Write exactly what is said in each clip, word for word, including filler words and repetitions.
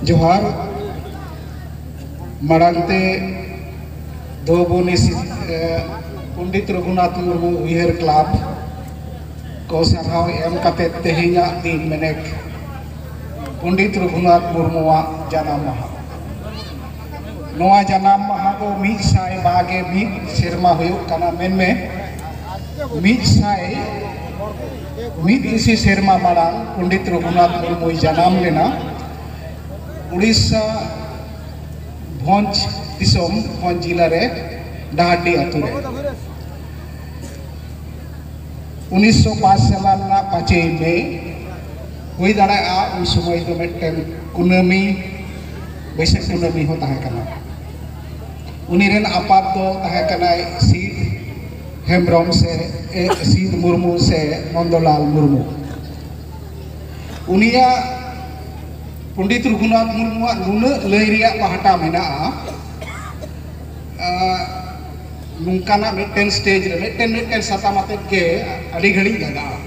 ᱡᱚᱦᱟᱨ᱾ ᱢᱟᱲᱟᱝ ᱛᱮ ᱫᱷᱩᱵᱩᱱᱤ ᱥᱤ-, ᱮ, ᱯᱚᱱᱰᱤᱛ ᱨᱚᱜᱷᱩᱱᱟᱛᱷ ᱢᱩᱨᱢᱩ ᱩᱭᱦᱟᱹᱨ ᱠᱞᱟᱵᱽ ᱠᱚ ᱥᱟᱨᱦᱟᱣ ᱮᱢ ᱠᱟᱛᱮ ᱛᱮᱦᱮᱧᱟᱜ ᱫᱤᱱ ᱢᱮᱱᱮᱠ ᱯᱚᱱᱰᱤᱛ ᱨᱚᱜᱷᱩᱱᱟᱛᱷ ᱢᱩᱨᱢᱩᱣᱟᱜ ᱡᱟᱱᱟᱢ ᱢᱟᱦᱟ᱾ ᱱᱚᱣᱟ ᱡᱟᱱᱟᱢ ᱢᱟᱦᱟ ᱫᱚ ᱢᱤᱫ ᱥᱟᱭ ᱵᱟᱜᱮ ᱢᱤᱫ ᱥᱮᱨᱢᱟ ᱦᱩᱭᱩᱜ ᱠᱟᱱᱟ, ᱢᱮᱱᱢᱮ ᱢᱤᱫ ᱥᱟᱭ ᱢᱤᱫ ᱤᱥᱤ ᱥᱮᱨᱢᱟ ᱢᱟᱲᱟᱝ ᱯᱚᱱᱰᱤᱛ ᱨᱚᱜᱷᱩᱱᱟᱛᱷ ᱢᱩᱨᱢᱩᱭ ᱡᱟᱱᱟᱢ ᱞᱮᱱᱟ ᱩᱲᱤᱥᱥᱟ ᱵᱷᱚᱸᱡᱽ ᱫᱤᱥᱚᱢ, ᱵᱷᱚᱸᱡᱽ ᱡᱤᱞᱟ ᱨᱮ ᱰᱟᱦᱟᱨᱰᱤ ᱟᱛᱳ ᱨᱮ᱾ ᱩᱱᱤᱥᱥᱚ ᱯᱟᱸᱪ ᱥᱟᱞ ᱨᱮᱱᱟᱜ ᱯᱟᱸᱪᱮᱭ ᱢᱮ ᱦᱩᱭ ᱫᱟᱲᱮᱭᱟᱜᱼᱟ, ᱩᱱ ᱥᱚᱢᱚᱭ ᱫᱚ ᱢᱤᱫᱴᱮᱱ ᱠᱩᱱᱟᱹᱢᱤ, ᱵᱟᱹᱭᱥᱟᱹᱠᱷ ᱠᱩᱱᱟᱹᱢᱤ ᱦᱚᱸ ᱛᱟᱦᱮᱸ ᱠᱟᱱᱟ᱾ ᱩᱱᱤ ᱨᱮᱱ ᱟᱯᱟᱛ ᱫᱚ ᱛᱟᱦᱮᱸ ᱠᱟᱱᱟᱭ ᱥᱤᱫ ᱦᱮᱢᱵᱨᱚᱢ ᱥᱮ, ᱮ, ᱥᱤᱫ ᱢᱩᱨᱢᱩ ᱥᱮ ᱱᱚᱱᱫᱚᱞᱟᱞ ᱢᱩᱨᱢᱩ᱾ ᱩᱱᱤᱭᱟᱜ ᱯᱚᱱᱰᱤᱛ ᱨᱚᱜᱷᱩᱱᱟᱛᱷ ᱢᱩᱨᱢᱩᱣᱟᱜ ᱱᱩᱱᱟᱹᱜ ᱞᱟᱹᱭ ᱨᱮᱭᱟᱜ ᱯᱟᱦᱴᱟ ᱢᱮᱱᱟᱜᱼᱟ᱾ ᱟᱸ, ᱱᱚᱝᱠᱟᱱᱟᱜ ᱢᱤᱫᱴᱮᱱ ᱥᱴᱮᱡᱽ ᱨᱮ ᱢᱤᱫᱴᱮᱱ ᱢᱤᱫᱴᱮᱱ ᱥᱟᱛᱟᱢ ᱟᱛᱮᱫ ᱜᱮ ᱟᱹᱰᱤ ᱜᱷᱟᱹᱲᱤᱡ ᱞᱟᱜᱟᱜᱼᱟ᱾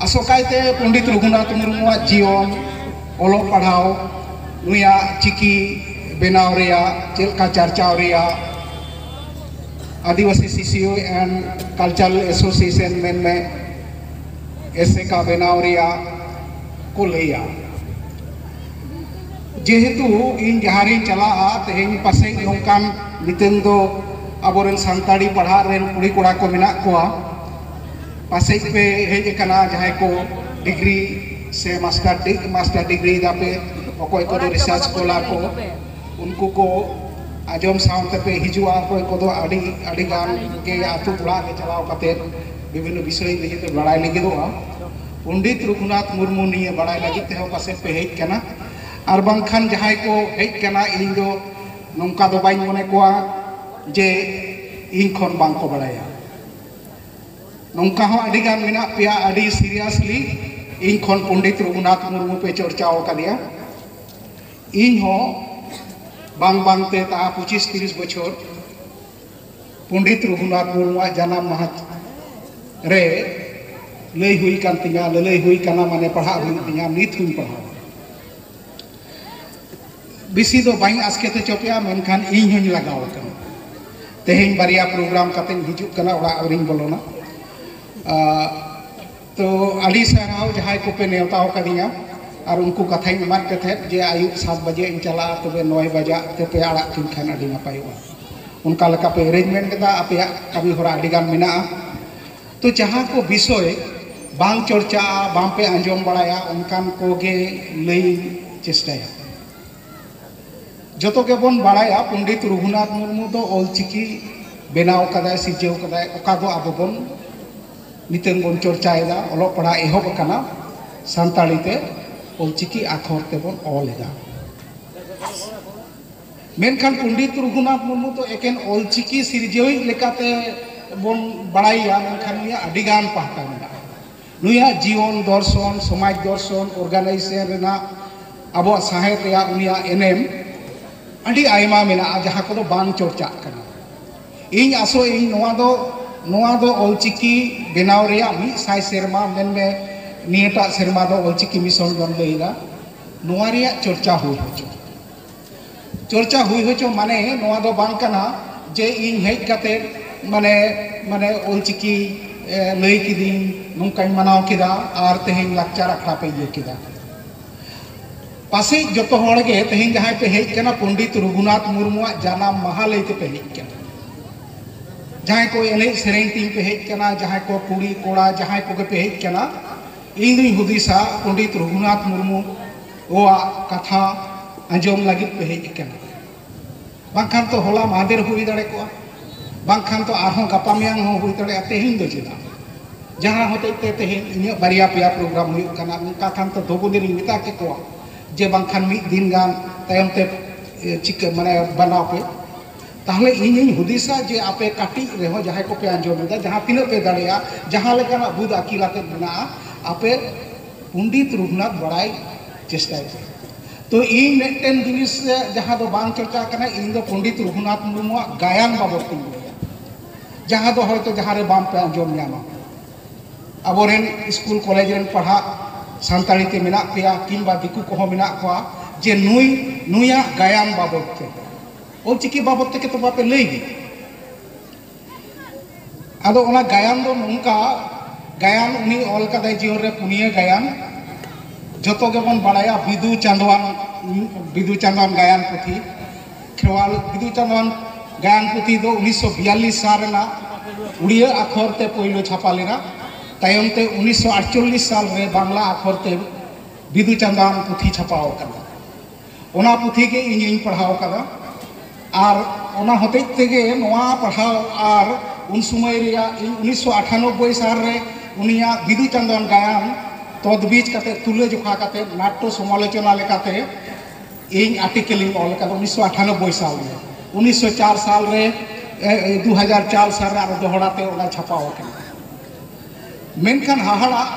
ᱟᱥᱚᱠᱟᱭᱛᱮ ᱯᱚᱱᱰᱤᱛ ᱨᱚᱜᱷᱩᱱᱟᱛᱷ ᱢᱩᱨᱢᱩᱣᱟᱜ ᱡᱤᱭᱚᱱ, ᱚᱞᱚᱜ ᱯᱟᱲᱦᱟᱣ, ᱱᱩᱭᱟᱜ ᱪᱤᱠᱤ ᱵᱮᱱᱟᱣ ᱨᱮᱭᱟᱜ, ᱪᱮᱫ ᱞᱮᱠᱟ ᱪᱟᱨᱪᱟᱣ ᱨᱮᱭᱟᱜ, ᱟᱹᱫᱤᱵᱟᱹᱥᱤ ᱥᱤᱥᱤᱭᱳ ᱮᱱᱰ ᱠᱟᱞᱪᱟᱨᱟᱞ ᱮᱥᱳᱥᱤᱭᱮᱥᱚᱱ ᱢᱮᱱᱢᱮ, ᱮᱥᱮᱠᱟ ᱵᱮᱱᱟᱣ ᱨᱮᱭᱟᱜ ᱠᱚ ᱞᱟᱹᱭᱟ᱾ ᱡᱮᱦᱮᱛᱩ ᱤᱧ ᱡᱟᱦᱟᱸ ᱨᱤᱧ ᱪᱟᱞᱟᱜᱼᱟ, ᱛᱮᱦᱮᱧ ᱯᱟᱥᱮᱡ ᱱᱚᱝᱠᱟᱱ ᱱᱤᱛᱚᱝ ᱫᱚ ᱟᱵᱚᱨᱮᱱ ᱥᱟᱱᱛᱟᱲᱤ ᱯᱟᱲᱦᱟᱜ ᱨᱮᱱ ᱠᱩᱲᱤ ᱠᱚᱲᱟ ᱠᱚ ᱢᱮᱱᱟᱜ ᱠᱚᱣᱟ, ᱯᱟᱥᱮᱡ ᱯᱮ ᱦᱮᱡ ᱟᱠᱟᱱᱟ, ᱡᱟᱦᱟᱸᱭ ᱠᱚ ᱰᱤᱜᱽᱨᱤ ᱥᱮ ᱢᱟᱥᱴᱟᱨ ᱰᱤ-, ᱢᱟᱥᱴᱟᱨ ᱰᱤᱜᱽᱨᱤ ᱫᱟᱯᱮ, ᱚᱠᱚᱭ ᱠᱚᱫᱚ ᱨᱤᱥᱟᱨᱪ ᱥᱠᱚᱞᱟᱨ ᱠᱚ, ᱩᱱᱠᱩ ᱠᱚ ᱟᱸᱡᱚᱢ ᱥᱟᱶᱛᱮ ᱯᱮ ᱦᱤᱡᱩᱜᱼᱟ, ᱚᱠᱚᱭ ᱠᱚᱫᱚ ᱟᱹᱰᱤ, ᱟᱹᱰᱤ ᱜᱟᱱ ᱜᱮ ᱟᱹᱛᱩ ᱚᱲᱟᱜ ᱨᱮ ᱪᱟᱞᱟᱣ ᱠᱟᱛᱮ ᱵᱤᱵᱷᱤᱱᱱᱚ ᱵᱤᱥᱚᱭ ᱤᱫᱤ ᱠᱟᱛᱮ ᱵᱟᱲᱟᱭ ᱞᱟᱹᱜᱤᱫᱚᱜᱼᱟ᱾ ᱯᱚᱱᱰᱤᱛ ᱨᱚᱜᱷᱩᱱᱟᱛᱷ ᱢᱩᱨᱢᱩ ᱱᱤᱭᱟᱹ ᱵᱟᱲᱟᱭ ᱞᱟᱹᱜᱤᱫ ᱛᱮᱦᱚᱸ ᱯᱟᱥᱮᱡ ᱯᱮ ᱦᱮᱡ ᱠᱟᱱᱟ, ᱟᱨ ᱵᱟᱝᱠᱷᱟᱱ ᱡᱟᱦᱟᱸᱭ ᱠᱚ ᱦᱮᱡ ᱠᱟᱱᱟ, ᱤᱧ ᱫᱚ ᱱᱚᱝᱠᱟ ᱫᱚ ᱵᱟᱹᱧ ᱢᱚᱱᱮ ᱠᱚᱣᱟ ᱡᱮ ᱤᱧ ᱠᱷᱚᱱ ᱵᱟᱝ ᱠᱚ ᱵᱟᱲᱟᱭᱟ᱾ ᱱᱚᱝᱠᱟ ᱦᱚᱸ ᱟᱹᱰᱤ ᱜᱟᱱ ᱢᱮᱱᱟᱜ ᱯᱮᱭᱟ, ᱟᱹᱰᱤ ᱥᱤᱨᱤᱭᱟᱥᱞᱤ ᱤᱧ ᱠᱷᱚᱱ ᱯᱚᱱᱰᱤᱛ ᱨᱚᱜᱷᱩᱱᱟᱛᱷ ᱢᱩᱨᱢᱩ ᱯᱮ ᱪᱚᱨᱪᱟᱣ ᱟᱠᱟᱫᱮᱭᱟ᱾ ᱤᱧ ᱦᱚᱸ ᱵᱟᱝ ᱵᱟᱝᱛᱮ ᱛᱟ ᱯᱚᱸᱪᱤᱥ ᱛᱤᱨᱤᱥ ᱵᱚᱪᱷᱚᱨ ᱯᱚᱱᱰᱤᱛ ᱨᱚᱜᱷᱩᱱᱟᱛᱷ ᱢᱩᱨᱢᱩᱣᱟᱜ ᱡᱟᱱᱟᱢ ᱢᱟᱦᱟ ᱨᱮ ᱞᱟᱹᱭ ᱦᱩᱭ ᱠᱟᱱ ᱛᱤᱧᱟ, ᱞᱟᱹᱞᱟᱹᱭ ᱦᱩᱭ ᱠᱟᱱᱟ, ᱢᱟᱱᱮ ᱯᱟᱲᱦᱟᱜ ᱦᱩᱭᱩᱜ ᱛᱤᱧᱟ, ᱱᱤᱛ ᱦᱚᱸᱧ ᱯᱟᱲᱦᱟᱣᱟ᱾ ᱵᱮᱥᱤ ᱫᱚ ᱵᱟᱹᱧ ᱟᱥᱠᱮᱛ ᱦᱚᱪᱚ ᱯᱮᱭᱟ, ᱢᱮᱱᱠᱷᱟᱱ ᱤᱧ ᱦᱚᱧ ᱞᱟᱜᱟᱣ ᱟᱠᱟᱱᱟ᱾ ᱛᱮᱦᱮᱧ ᱵᱟᱨᱭᱟ ᱯᱨᱳᱜᱨᱟᱢ ᱠᱟᱛᱮᱧ ᱦᱤᱡᱩᱜ ᱠᱟᱱᱟ, ᱚᱲᱟᱜ ᱟᱹᱣᱨᱤᱧ ᱵᱚᱞᱚᱱᱟ᱾ ᱟᱨ ᱛᱚ ᱟᱹᱰᱤ ᱥᱟᱨᱦᱟᱣ ᱡᱟᱦᱟᱸᱭ ᱠᱚᱯᱮ ᱱᱮᱣᱛᱟ ᱟᱠᱟᱫᱤᱧᱟ, ᱟᱨ ᱩᱱᱠᱩ ᱠᱟᱛᱷᱟᱧ ᱮᱢᱟᱫ ᱯᱮ ᱛᱟᱦᱮᱸᱫ ᱡᱮ ᱟᱹᱭᱩᱵ ᱥᱟᱛ ᱵᱟᱡᱮ ᱤᱧ ᱪᱟᱞᱟᱜᱼᱟ, ᱛᱚᱵᱮ ᱱᱚᱭ ᱵᱟᱡᱟᱜ ᱛᱮᱯᱮ ᱟᱲᱟᱜ ᱠᱤᱧ ᱠᱷᱟᱱ ᱟᱹᱰᱤ ᱱᱟᱯᱟᱭᱚᱜᱼᱟ᱾ ᱚᱱᱠᱟ ᱞᱮᱠᱟ ᱯᱮ ᱮᱨᱮᱧᱡᱽᱢᱮᱱᱴ ᱠᱮᱫᱟ, ᱟᱯᱮᱭᱟᱜ ᱠᱟᱹᱢᱤ ᱦᱚᱨᱟ ᱟᱹᱰᱤ ᱜᱟᱱ ᱢᱮᱱᱟᱜᱼᱟ᱾ ᱛᱚ ᱡᱟᱦᱟᱸ ᱠᱚ ᱵᱤᱥᱚᱭ ᱵᱟᱝ ᱪᱚᱨᱪᱟᱜᱼᱟ, ᱵᱟᱝ ᱯᱮ ᱟᱸᱡᱚᱢ ᱵᱟᱲᱟᱭᱟ, ᱚᱱᱠᱟᱱ ᱠᱚᱜᱮ ᱞᱟᱹᱭ ᱪᱮᱥᱴᱟᱭᱟ᱾ ᱡᱚᱛᱚ ᱜᱮᱵᱚᱱ ᱵᱟᱲᱟᱭᱟ, ᱯᱚᱱᱰᱤᱛ ᱨᱚᱜᱷᱩᱱᱟᱛᱷ ᱢᱩᱨᱢᱩ ᱫᱚ ᱚᱞᱪᱤᱠᱤ ᱵᱮᱱᱟᱣ ᱠᱟᱫᱟᱭ, ᱥᱤᱨᱡᱟᱹᱣ ᱠᱟᱫᱟᱭ, ᱚᱠᱟ ᱫᱚ ᱟᱵᱚ ᱵᱚᱱ ᱱᱤᱛᱚᱝ ᱵᱚᱱ ᱪᱚᱨᱪᱟᱭᱮᱫᱟ, ᱚᱞᱚᱜ ᱯᱟᱲᱦᱟᱜ ᱮᱦᱚᱵ ᱟᱠᱟᱱᱟ, ᱥᱟᱱᱛᱟᱲᱤ ᱛᱮ ᱚᱞᱪᱤᱠᱤ ᱟᱠᱷᱚᱨ ᱛᱮᱵᱚᱱ ᱚᱞ ᱮᱫᱟ᱾ ᱢᱮᱱᱠᱷᱟᱱ ᱯᱚᱱᱰᱤᱛ ᱨᱚᱜᱷᱩᱱᱟᱛᱷ ᱢᱩᱨᱢᱩ ᱫᱚ ᱮᱠᱮᱱ ᱚᱞᱪᱤᱠᱤ ᱥᱤᱨᱡᱟᱹᱣᱤᱡ ᱞᱮᱠᱟᱛᱮ ᱵᱚᱱ ᱵᱟᱲᱟᱭᱟ, ᱢᱮᱱᱠᱷᱟᱱ ᱩᱱᱤᱭᱟᱜ ᱟᱹᱰᱤᱜᱟᱱ ᱯᱟᱦᱴᱟ ᱢᱮᱱᱟᱜᱼᱟ᱾ ᱱᱩᱭᱟᱜ ᱡᱤᱭᱚᱱ ᱫᱚᱨᱥᱚᱱ, ᱥᱚᱢᱟᱡᱽ ᱫᱚᱨᱥᱚᱱ, ᱚᱨᱜᱟᱱᱟᱭᱡᱮᱥᱚᱱ ᱨᱮᱱᱟᱜ, ᱟᱵᱚᱣᱟᱜ ᱥᱟᱶᱦᱮᱫ ᱨᱮᱭᱟᱜ ᱩᱱᱤᱭᱟᱜ ᱮᱱᱮᱢ ᱟᱹᱰᱤ ᱟᱭᱢᱟ ᱢᱮᱱᱟᱜᱼᱟ, ᱡᱟᱦᱟᱸ ᱠᱚᱫᱚ ᱵᱟᱝ ᱪᱚᱨᱪᱟᱜ ᱠᱟᱱᱟ᱾ ᱤᱧ ᱟᱥᱚᱜ ᱟᱹᱧ ᱱᱚᱣᱟ ᱫᱚ, ᱱᱚᱣᱟ ᱫᱚ ᱚᱞᱪᱤᱠᱤ ᱵᱮᱱᱟᱣ ᱨᱮᱭᱟᱜ ᱢᱤᱫ ᱥᱟᱭ ᱥᱮᱨᱢᱟ ᱢᱮᱱᱢᱮ, ᱱᱤᱭᱟᱹᱴᱟᱜ ᱥᱮᱨᱢᱟ ᱫᱚ ᱚᱞᱪᱤᱠᱤ ᱢᱤᱥᱚᱱ ᱵᱚᱱ ᱞᱟᱹᱭ ᱮᱫᱟ, ᱱᱚᱣᱟ ᱨᱮᱭᱟᱜ ᱪᱚᱨᱪᱟ ᱦᱩᱭ ᱦᱚᱪᱚ᱾ ᱪᱚᱨᱪᱟ ᱦᱩᱭ ᱦᱚᱪᱚ ᱢᱟᱱᱮ ᱱᱚᱣᱟ ᱫᱚ ᱵᱟᱝ ᱠᱟᱱᱟ ᱡᱮ ᱤᱧ ᱦᱮᱡ ᱠᱟᱛᱮ ᱢᱟᱱᱮ, ᱢᱟᱱᱮ ᱚᱞᱪᱤᱠᱤ, ᱮ, ᱞᱟᱹᱭ ᱠᱤᱫᱤᱧ, ᱱᱚᱝᱠᱟᱧ ᱢᱟᱱᱟᱣ ᱠᱮᱫᱟ ᱟᱨ ᱛᱮᱦᱮᱧ ᱞᱟᱠᱪᱟᱨ ᱟᱠᱷᱲᱟ ᱯᱮ ᱤᱭᱟᱹ ᱠᱮᱫᱟ᱾ ᱯᱟᱥᱮᱡ ᱡᱚᱛᱚ ᱦᱚᱲ ᱜᱮ ᱛᱮᱦᱮᱧ ᱡᱟᱦᱟᱸᱭ ᱯᱮ ᱦᱮᱡ ᱠᱟᱱᱟ, ᱯᱚᱱᱰᱤᱛ ᱨᱚᱜᱷᱩᱱᱟᱛᱷ ᱢᱩᱨᱢᱩᱣᱟᱜ ᱡᱟᱱᱟᱢ ᱢᱟᱦᱟ ᱞᱟᱹᱭ ᱛᱮᱯᱮ ᱦᱮᱡ ᱠᱟᱱᱟ᱾ ᱡᱟᱦᱟᱸᱭ ᱠᱚ ᱮᱱᱮᱡ ᱥᱮᱨᱮᱧ ᱛᱤᱧ ᱯᱮ ᱦᱮᱡ ᱠᱟᱱᱟ, ᱡᱟᱦᱟᱸᱭ ᱠᱚ ᱠᱩᱲᱤ ᱠᱚᱲᱟ ᱡᱟᱦᱟᱸᱭ ᱠᱚᱜᱮ ᱯᱮ ᱦᱮᱡ ᱠᱟᱱᱟ, ᱤᱧ ᱫᱩᱧ ᱦᱩᱫᱤᱥᱟ ᱯᱚᱱᱰᱤᱛ ᱨᱚᱜᱷᱩᱱᱟᱛᱷ ᱢᱩᱨᱢᱩᱣᱟᱜ ᱠᱟᱛᱷᱟ ᱟᱸᱡᱚᱢ ᱞᱟᱹᱜᱤᱫ ᱯᱮ ᱦᱮᱡ ᱟᱠᱟᱱᱟ᱾ ᱵᱟᱝᱠᱷᱟᱱ ᱛᱚ ᱦᱚᱞᱟ ᱢᱟᱦᱫᱮᱨ ᱦᱩᱭ ᱫᱟᱲᱮ ᱠᱚᱜᱼᱟ, ᱵᱟᱝᱠᱷᱟᱱ ᱛᱚ ᱟᱨᱦᱚᱸ ᱜᱟᱯᱟ ᱢᱮᱭᱟᱝ ᱦᱚᱸ ᱦᱩᱭ ᱫᱟᱲᱮᱭᱟᱜᱼᱟ᱾ ᱛᱮᱦᱮᱧ ᱫᱚ ᱪᱮᱫᱟᱜ? ᱡᱟᱦᱟᱸ ᱦᱚᱛᱮᱡ ᱛᱮ ᱛᱮᱦᱮᱧ ᱤᱧᱟᱹᱜ ᱵᱟᱨᱭᱟ ᱯᱮᱭᱟ ᱯᱨᱳᱜᱨᱟᱢ ᱦᱩᱭᱩᱜ ᱠᱟᱱᱟ, ᱚᱱᱠᱟ ᱠᱷᱟᱱ ᱛᱚ ᱫᱚᱜᱚᱱᱤ ᱨᱤᱧ ᱢᱮᱛᱟ ᱠᱮᱠᱚᱣᱟ ᱡᱮ ᱵᱟᱝᱠᱷᱟᱱ ᱢᱤᱫ ᱫᱤᱱ ᱜᱟᱱ ᱛᱟᱭᱚᱢ ᱛᱮ, ᱮ, ᱪᱤᱠᱟᱹ, ᱢᱟᱱᱮ, ᱵᱮᱱᱟᱣ ᱯᱮ᱾ ᱛᱟᱦᱞᱮ ᱤᱧᱤᱧ ᱦᱩᱫᱤᱥᱟ ᱡᱮ ᱟᱯᱮ ᱠᱟᱹᱴᱤᱡ ᱨᱮᱦᱚᱸ ᱡᱟᱦᱟᱸᱭ ᱠᱚᱯᱮ ᱟᱸᱡᱚᱢ ᱮᱫᱟ, ᱡᱟᱦᱟᱸ ᱛᱤᱱᱟᱹᱜ ᱯᱮ ᱫᱟᱲᱮᱭᱟᱜᱼᱟ, ᱡᱟᱦᱟᱸ ᱞᱮᱠᱟᱱᱟᱜ ᱵᱩᱫ ᱟᱹᱠᱤᱞ ᱟᱛᱮᱫ ᱢᱮᱱᱟᱜᱼᱟ, ᱟᱯᱮ ᱯᱚᱱᱰᱤᱛ ᱨᱚᱜᱷᱩᱱᱟᱛᱷ ᱵᱟᱲᱟᱭ ᱪᱮᱥᱴᱟᱭ ᱯᱮ᱾ ᱛᱚ ᱤᱧ ᱢᱤᱫᱴᱮᱱ ᱡᱤᱱᱤᱥ ᱡᱟᱦᱟᱸ ᱫᱚ ᱵᱟᱝ ᱪᱚᱨᱪᱟ ᱠᱟᱱᱟ, ᱤᱧ ᱫᱚ ᱯᱚᱱᱰᱤᱛ ᱨᱚᱜᱷᱩᱱᱟᱛᱷ ᱢᱩᱨᱢᱩᱣᱟᱜ ᱜᱟᱭᱟᱱ ᱵᱟᱵᱚᱫ ᱛᱤᱧ ᱞᱟᱹᱭᱟ, ᱡᱟᱦᱟᱸ ᱫᱚ ᱦᱚᱭᱛᱳ ᱡᱟᱦᱟᱸ ᱨᱮ ᱵᱟᱝ ᱯᱮ ᱟᱸᱡᱚᱢ ᱧᱟᱢᱟ᱾ ᱟᱵᱚᱨᱮᱱ ᱥᱠᱩᱞ ᱠᱚᱞᱮᱡᱽ ᱨᱮᱱ ᱯᱟᱲᱦᱟᱜ ᱥᱟᱱᱛᱟᱲᱤ ᱛᱮ ᱢᱮᱱᱟᱜ ᱯᱮᱭᱟ ᱠᱤᱝᱵᱟ ᱫᱤᱠᱩ ᱠᱚᱦᱚᱸ ᱢᱮᱱᱟᱜ ᱠᱚᱣᱟ, ᱡᱮ ᱱᱩᱭ, ᱱᱩᱭᱟᱜ ᱜᱟᱭᱟᱱ ᱵᱟᱵᱚᱫ ᱛᱮ, ᱚᱞᱪᱤᱠᱤ ᱵᱟᱵᱚᱫ ᱛᱮᱜᱮ ᱛᱚ ᱵᱟᱯᱮ ᱞᱟᱹᱭ ᱜᱮ᱾ ᱟᱫᱚ ᱚᱱᱟ ᱜᱟᱭᱟᱱ ᱫᱚ ᱱᱚᱝᱠᱟ, ᱜᱟᱭᱟᱱ ᱩᱱᱤ ᱚᱞ ᱠᱟᱫᱟᱭ ᱡᱤᱭᱚᱱ ᱨᱮ ᱯᱩᱱᱭᱟᱹ ᱜᱟᱭᱟᱱ, ᱡᱚᱛᱚ ᱜᱮᱵᱚᱱ ᱵᱟᱲᱟᱭᱟ ᱵᱤᱫᱩ ᱪᱟᱸᱫᱳᱣᱟᱱ, ᱵᱤᱫᱩ ᱪᱟᱸᱫᱳᱣᱟᱱ ᱜᱟᱭᱟᱱ ᱯᱩᱛᱷᱤ᱾ ᱠᱷᱮᱨᱣᱟᱞ ᱵᱤᱫᱩ ᱪᱟᱸᱫᱳᱣᱟᱱ ᱜᱟᱭᱟᱱ ᱯᱩᱛᱷᱤ ᱫᱚ ᱩᱱᱤᱥᱥᱚ ᱵᱤᱭᱟᱞᱞᱤᱥ ᱥᱟᱞ ᱨᱮᱱᱟᱜ ᱩᱲᱤᱭᱟᱹ ᱟᱠᱷᱚᱨ ᱛᱮ ᱯᱳᱭᱞᱳ ᱪᱷᱟᱯᱟ ᱞᱮᱱᱟ᱾ ᱛᱟᱭᱚᱢ ᱛᱮ ᱩᱱᱤᱥᱥᱚ ᱟᱴᱪᱚᱞᱞᱤᱥ ᱥᱟᱞ ᱨᱮ ᱵᱟᱝᱞᱟ ᱟᱠᱷᱚᱨ ᱛᱮ ᱵᱤᱫᱩ ᱪᱟᱸᱫᱳᱣᱟᱱ ᱯᱩᱛᱷᱤ ᱪᱷᱟᱯᱟᱣ ᱟᱠᱟᱱᱟ᱾ ᱚᱱᱟ ᱯᱩᱛᱷᱤ ᱜᱮ ᱤᱧᱤᱧ ᱯᱟᱲᱦᱟᱣ ᱟᱠᱟᱫᱟ᱾ ᱟᱨ ᱚᱱᱟ ᱦᱚᱛᱮᱡ ᱛᱮᱜᱮ ᱱᱚᱣᱟ ᱯᱟᱲᱦᱟᱣ ᱟᱨ ᱩᱱ ᱥᱚᱢᱚᱭ ᱨᱮᱭᱟᱜ ᱤᱧ ᱩᱱᱤᱥᱥᱚ ᱟᱴᱷᱟᱱᱚᱵᱵᱳᱭ ᱥᱟᱞ ᱨᱮ ᱩᱱᱤᱭᱟᱜ ᱵᱤᱫᱩ ᱪᱟᱸᱫᱳᱣᱟᱱ ᱜᱟᱭᱟᱱ ᱛᱚᱡᱵᱤᱡ ᱠᱟᱛᱮ, ᱛᱩᱞᱟᱹ ᱡᱚᱠᱷᱟ ᱠᱟᱛᱮ, ᱱᱟᱴᱴᱚ ᱥᱚᱢᱟᱞᱳᱪᱚᱱᱟ ᱞᱮᱠᱟᱛᱮ ᱤᱧ ᱟᱨᱴᱤᱠᱮᱞ ᱤᱧ ᱚᱞ ᱟᱠᱟᱫᱟ ᱩᱱᱤᱥᱥᱚ ᱟᱴᱷᱟᱱᱚᱵᱵᱳᱭ ᱥᱟᱞ ᱨᱮ᱾ ᱩᱱᱤᱥᱥᱚ ᱪᱟᱨ ᱥᱟᱞ ᱨᱮ, ᱮ, ᱮ, ᱫᱩ ᱦᱟᱡᱟᱨ ᱪᱟᱨ ᱥᱟᱞ ᱨᱮ ᱟᱨᱚ ᱫᱚᱦᱲᱟ ᱛᱮ ᱚᱱᱟ ᱪᱷᱟᱯᱟᱣ ᱟᱠᱟᱱᱟ᱾ ᱢᱮᱱᱠᱷᱟᱱ ᱦᱟᱦᱟᱲᱟᱜ